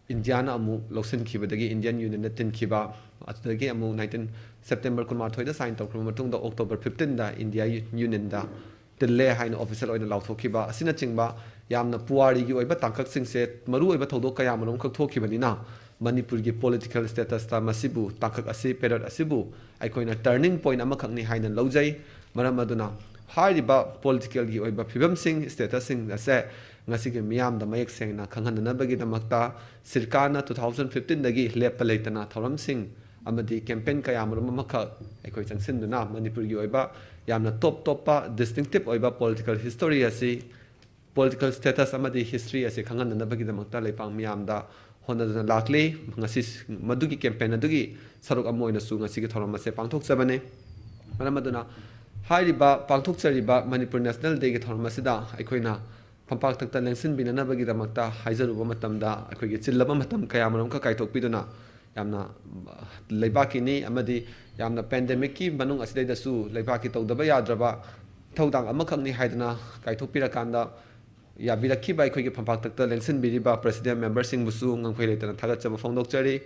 ꯏꯟꯗꯤꯌꯥꯅ ꯑꯃꯨꯛ ꯂꯧꯁꯤꯟꯈꯤꯕꯗꯒꯤ Indian Union ꯗ ꯇꯤꯟꯈꯤꯕ, ꯑꯗꯨꯗꯒꯤ ꯑꯃꯨꯛ nineteen September ꯀꯨꯟꯃꯥꯊꯣꯏꯗ sign ꯇꯧꯈ꯭ꯔꯕ ꯃꯇꯨꯡꯗ October fifteen ꯗ India Union ꯗ ꯇꯤꯜꯂꯦ ꯍꯥꯏꯅ official ꯑꯣꯏꯅ ꯂꯥꯎꯊꯣꯛꯈꯤꯕ ꯑꯁꯤꯅꯆꯤꯡꯕ ꯌꯥꯝꯅ ꯄꯨꯋꯥꯔꯤꯒꯤ ꯑꯣꯏꯕ ꯇꯥꯡꯀꯛꯁꯤꯡꯁꯦ, ꯃꯔꯨꯑꯣꯏꯕ ꯊꯧꯗꯣꯛ ꯀꯌꯥ ꯃꯔꯨꯝꯈꯛ ꯊꯣꯛꯈꯤꯕꯅꯤꯅ, ꯃꯅꯤꯄꯨꯔꯒꯤ political status ꯇ ꯃꯁꯤꯕꯨ, ꯇꯥꯡꯀꯛ ꯑꯁꯤ, period ꯑꯁꯤꯕꯨ ꯑꯩꯈꯣꯏꯅ turning point ꯑꯃꯈꯛꯅꯤ ꯍꯥꯏꯅ ꯂꯧꯖꯩ꯫ ꯃꯔꯝ ꯑꯗꯨꯅ ꯍꯥꯏꯔꯤꯕ political ꯒꯤ ꯑꯣꯏꯕ ꯐꯤꯕꯝꯁꯤꯡ, status ꯁꯤꯡ ꯑꯁꯦ ꯉꯁꯤꯒꯤ ꯃꯤꯌꯥꯝꯗ ꯃꯌꯦꯛ ꯁꯦꯡꯅ ꯈꯪꯍꯟꯅꯅꯕꯒꯤꯗꯃꯛꯇ ꯁꯤꯔꯀꯥꯔꯅ two thousand fifteen ꯗꯒꯤ ꯂꯦꯞꯄ ꯂꯩꯇꯅ ꯊꯧꯔꯝꯁꯤꯡ ꯑꯃꯗꯤ campaign ꯀꯌꯥ ꯃꯔꯨꯝ ꯑꯃꯈꯛ ꯑꯩꯈꯣꯏ ꯆꯪꯁꯤꯟꯗꯨꯅ ꯃꯅꯤꯄꯨꯔꯒꯤ ꯑꯣꯏꯕ ꯌꯥꯝꯅ top ꯇꯣꯞꯄ distinctive ꯑꯣꯏꯕ political history ꯑꯁꯤ, political status ꯑꯃꯗꯤ history ꯑꯁꯤ ꯈꯪꯍꯟꯅꯅꯕꯒꯤꯗꯃꯛꯇ ꯂꯩꯄꯥꯛ ꯃꯤꯌꯥꯝꯗ ꯍꯣꯠꯅꯗꯨꯅ ꯂꯥꯛꯂꯤ꯫ ꯉꯁꯤ ꯃꯗꯨꯒꯤ campaign ꯑꯗꯨꯒꯤ ꯁꯔꯨꯛ ꯑꯃ ꯑꯣꯏꯅꯁꯨ ꯉꯁꯤꯒꯤ ꯊꯧꯔꯝ ꯑꯁꯦ ꯄꯥꯡꯊꯣꯛꯆꯕꯅꯤ꯫ ꯃꯔꯝ ꯑꯗꯨꯅ ꯍꯥꯏꯔꯤꯕ ꯄꯥꯡꯊꯣꯛꯆꯔꯤꯕ Manipur National Day ꯒꯤ ꯊꯧꯔꯝ ꯑꯁꯤꯗ ꯑꯩꯈꯣꯏꯅ ꯐꯝꯄꯥꯛꯇꯛꯇ ꯂꯦꯡꯁꯤꯟꯕꯤꯅꯅꯕꯒꯤꯗꯃꯛꯇ ꯍꯥꯏꯖꯔꯨꯕ ꯃꯇꯝꯗ, ꯑꯩꯈꯣꯏꯒꯤ ꯆꯤꯜꯂꯕ ꯃꯇꯝ ꯀꯌꯥ ꯃꯔꯨꯝꯈꯛ ꯀꯥꯏꯊꯣꯛꯄꯤꯗꯨꯅ ꯌꯥꯝꯅ, ꯑ, ꯂꯩꯕꯥꯛꯀꯤꯅꯤ ꯑꯃꯗꯤ ꯌꯥꯝꯅ pandemic ꯀꯤ ꯃꯅꯨꯡ ꯑꯁꯤꯗꯩꯗꯁꯨ ꯂꯩꯕꯥꯛꯀꯤ ꯇꯧꯗꯕ ꯌꯥꯗ꯭ꯔꯕ ꯏꯊꯧꯗꯥꯡ ꯑꯃꯈꯛꯅꯤ ꯍꯥꯏꯗꯨꯅ ꯀꯥꯏꯊꯣꯛꯄꯤꯔꯀꯥꯟꯗ, ꯌꯥꯕꯤꯔꯛꯈꯤꯕ ꯑꯩꯈꯣꯏꯒꯤ ꯐꯝꯄꯥꯛꯇꯛꯇ ꯂꯦꯡꯁꯤꯟꯕꯤꯔꯤꯕ president memberꯁꯤꯡꯕꯨꯁꯨ ꯉꯝꯈꯩ ꯂꯩꯇꯅ ꯊꯥꯒꯠꯆꯕ ꯐꯣꯡꯗꯣꯛꯆꯔꯤ꯫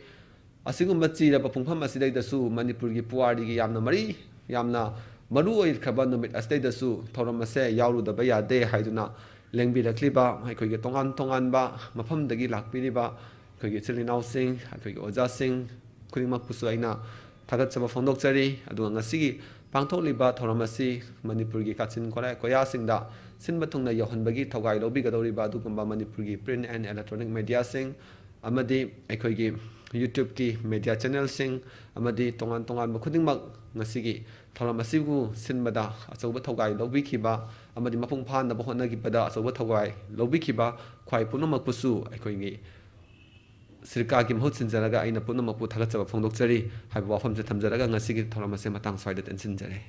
ꯑꯁꯤꯒꯨꯝꯕ ꯆꯤꯔꯕ ꯄꯨꯡꯐꯝ ꯑꯁꯤꯗꯩꯗꯁꯨ ꯃꯅꯤꯄꯨꯔꯒꯤ ꯄꯨꯋꯥꯔꯤꯒꯤ ꯌꯥꯝꯅ ꯃꯔꯤ, ꯌꯥꯝꯅ ꯃꯔꯨ ꯑꯣꯏꯈ꯭ꯔꯕ ꯅꯨꯃꯤꯠ ꯑꯁꯤꯗꯩꯗꯁꯨ ꯊꯧꯔꯝ ꯑꯁꯦ ꯌꯥꯎꯔꯨꯗꯕ ꯌꯥꯗꯦ ꯍꯥꯏꯗꯨꯅ ꯂꯦꯡꯕꯤꯔꯛꯂꯤꯕ ꯑꯩꯈꯣꯏꯒꯤ ꯇꯣꯉꯥꯟ ꯇꯣꯉꯥꯟꯕ ꯃꯐꯝꯗꯒꯤ ꯂꯥꯛꯄꯤꯔꯤꯕ ꯑꯩꯈꯣꯏꯒꯤ ꯏꯆꯤꯜ ꯏꯅꯥꯎꯁꯤꯡ, ꯑꯩꯈꯣꯏꯒꯤ ꯑꯣꯖꯥꯁꯤꯡ ꯈꯨꯗꯤꯡꯃꯛꯄꯨꯁꯨ ꯑꯩꯅ ꯊꯥꯒꯠꯆꯕ ꯐꯣꯡꯗꯣꯛꯆꯔꯤ꯫ ꯑꯗꯨꯒ ꯉꯁꯤꯒꯤ ꯄꯥꯡꯊꯣꯛꯂꯤꯕ ꯊꯧꯔꯝ ꯑꯁꯤ ꯃꯅꯤꯄꯨꯔꯒꯤ ꯀꯥꯆꯤꯟ ꯀꯣꯌꯥ-, ꯀꯣꯌꯥꯁꯤꯡꯗ ꯁꯤꯟꯕ ꯊꯨꯡꯅ ꯌꯧꯍꯟꯕꯒꯤ ꯊꯧꯒꯥꯏ ꯂꯧꯕꯤꯒꯗꯧꯔꯤꯕ ꯑꯗꯨꯒꯨꯝꯕ ꯃꯅꯤꯄꯨꯔꯒꯤ print and electronic mediaꯁꯤꯡ ꯑꯃꯗꯤ ꯑꯩꯈꯣꯏꯒꯤ YouTubeꯀꯤ media channelꯁꯤꯡ ꯑꯃꯗꯤ ꯇꯣꯉꯥꯟ ꯇꯣꯉꯥꯟꯕ ꯈꯨꯗꯤꯡꯃꯛ ꯉꯁꯤꯒꯤ ꯊꯧꯔꯝ ꯑꯁꯤꯕꯨ ꯁꯤꯟꯕꯗ ꯑꯆꯧꯕ ꯊꯧꯒꯥꯏ ꯂꯧꯕꯤꯈꯤꯕ ꯑꯃꯗꯤ ꯃꯄꯨꯡ ꯐꯥꯅꯕ ꯍꯣꯠꯅꯈꯤꯕꯗ ꯑꯆꯧꯕ ꯊꯧꯒꯥꯏ ꯂꯧꯕꯤꯈꯤꯕ ꯈ꯭ꯋꯥꯏ ꯄꯨꯝꯅꯃꯛꯄꯨꯁꯨ ꯑꯩꯈꯣꯏꯒꯤ ꯁꯤꯔꯀꯥꯒꯤ ꯃꯍꯨꯠ ꯁꯤꯟꯖꯔꯒ ꯑꯩꯅ ꯄꯨꯝꯅꯃꯛꯄꯨ ꯊꯥꯒꯠꯆꯕ ꯐꯣꯡꯗꯣꯛꯆꯔꯤ ꯍꯥꯏꯕ ꯋꯥꯐꯝꯁꯦ ꯊꯝꯖꯔꯒ ꯉꯁꯤꯒꯤ ꯊꯧꯔꯝ ꯑꯁꯦ ꯃꯇꯥꯡ ꯁ꯭ꯋꯥꯏꯗ ꯇꯦꯟꯁꯤꯟꯖꯔꯦ꯫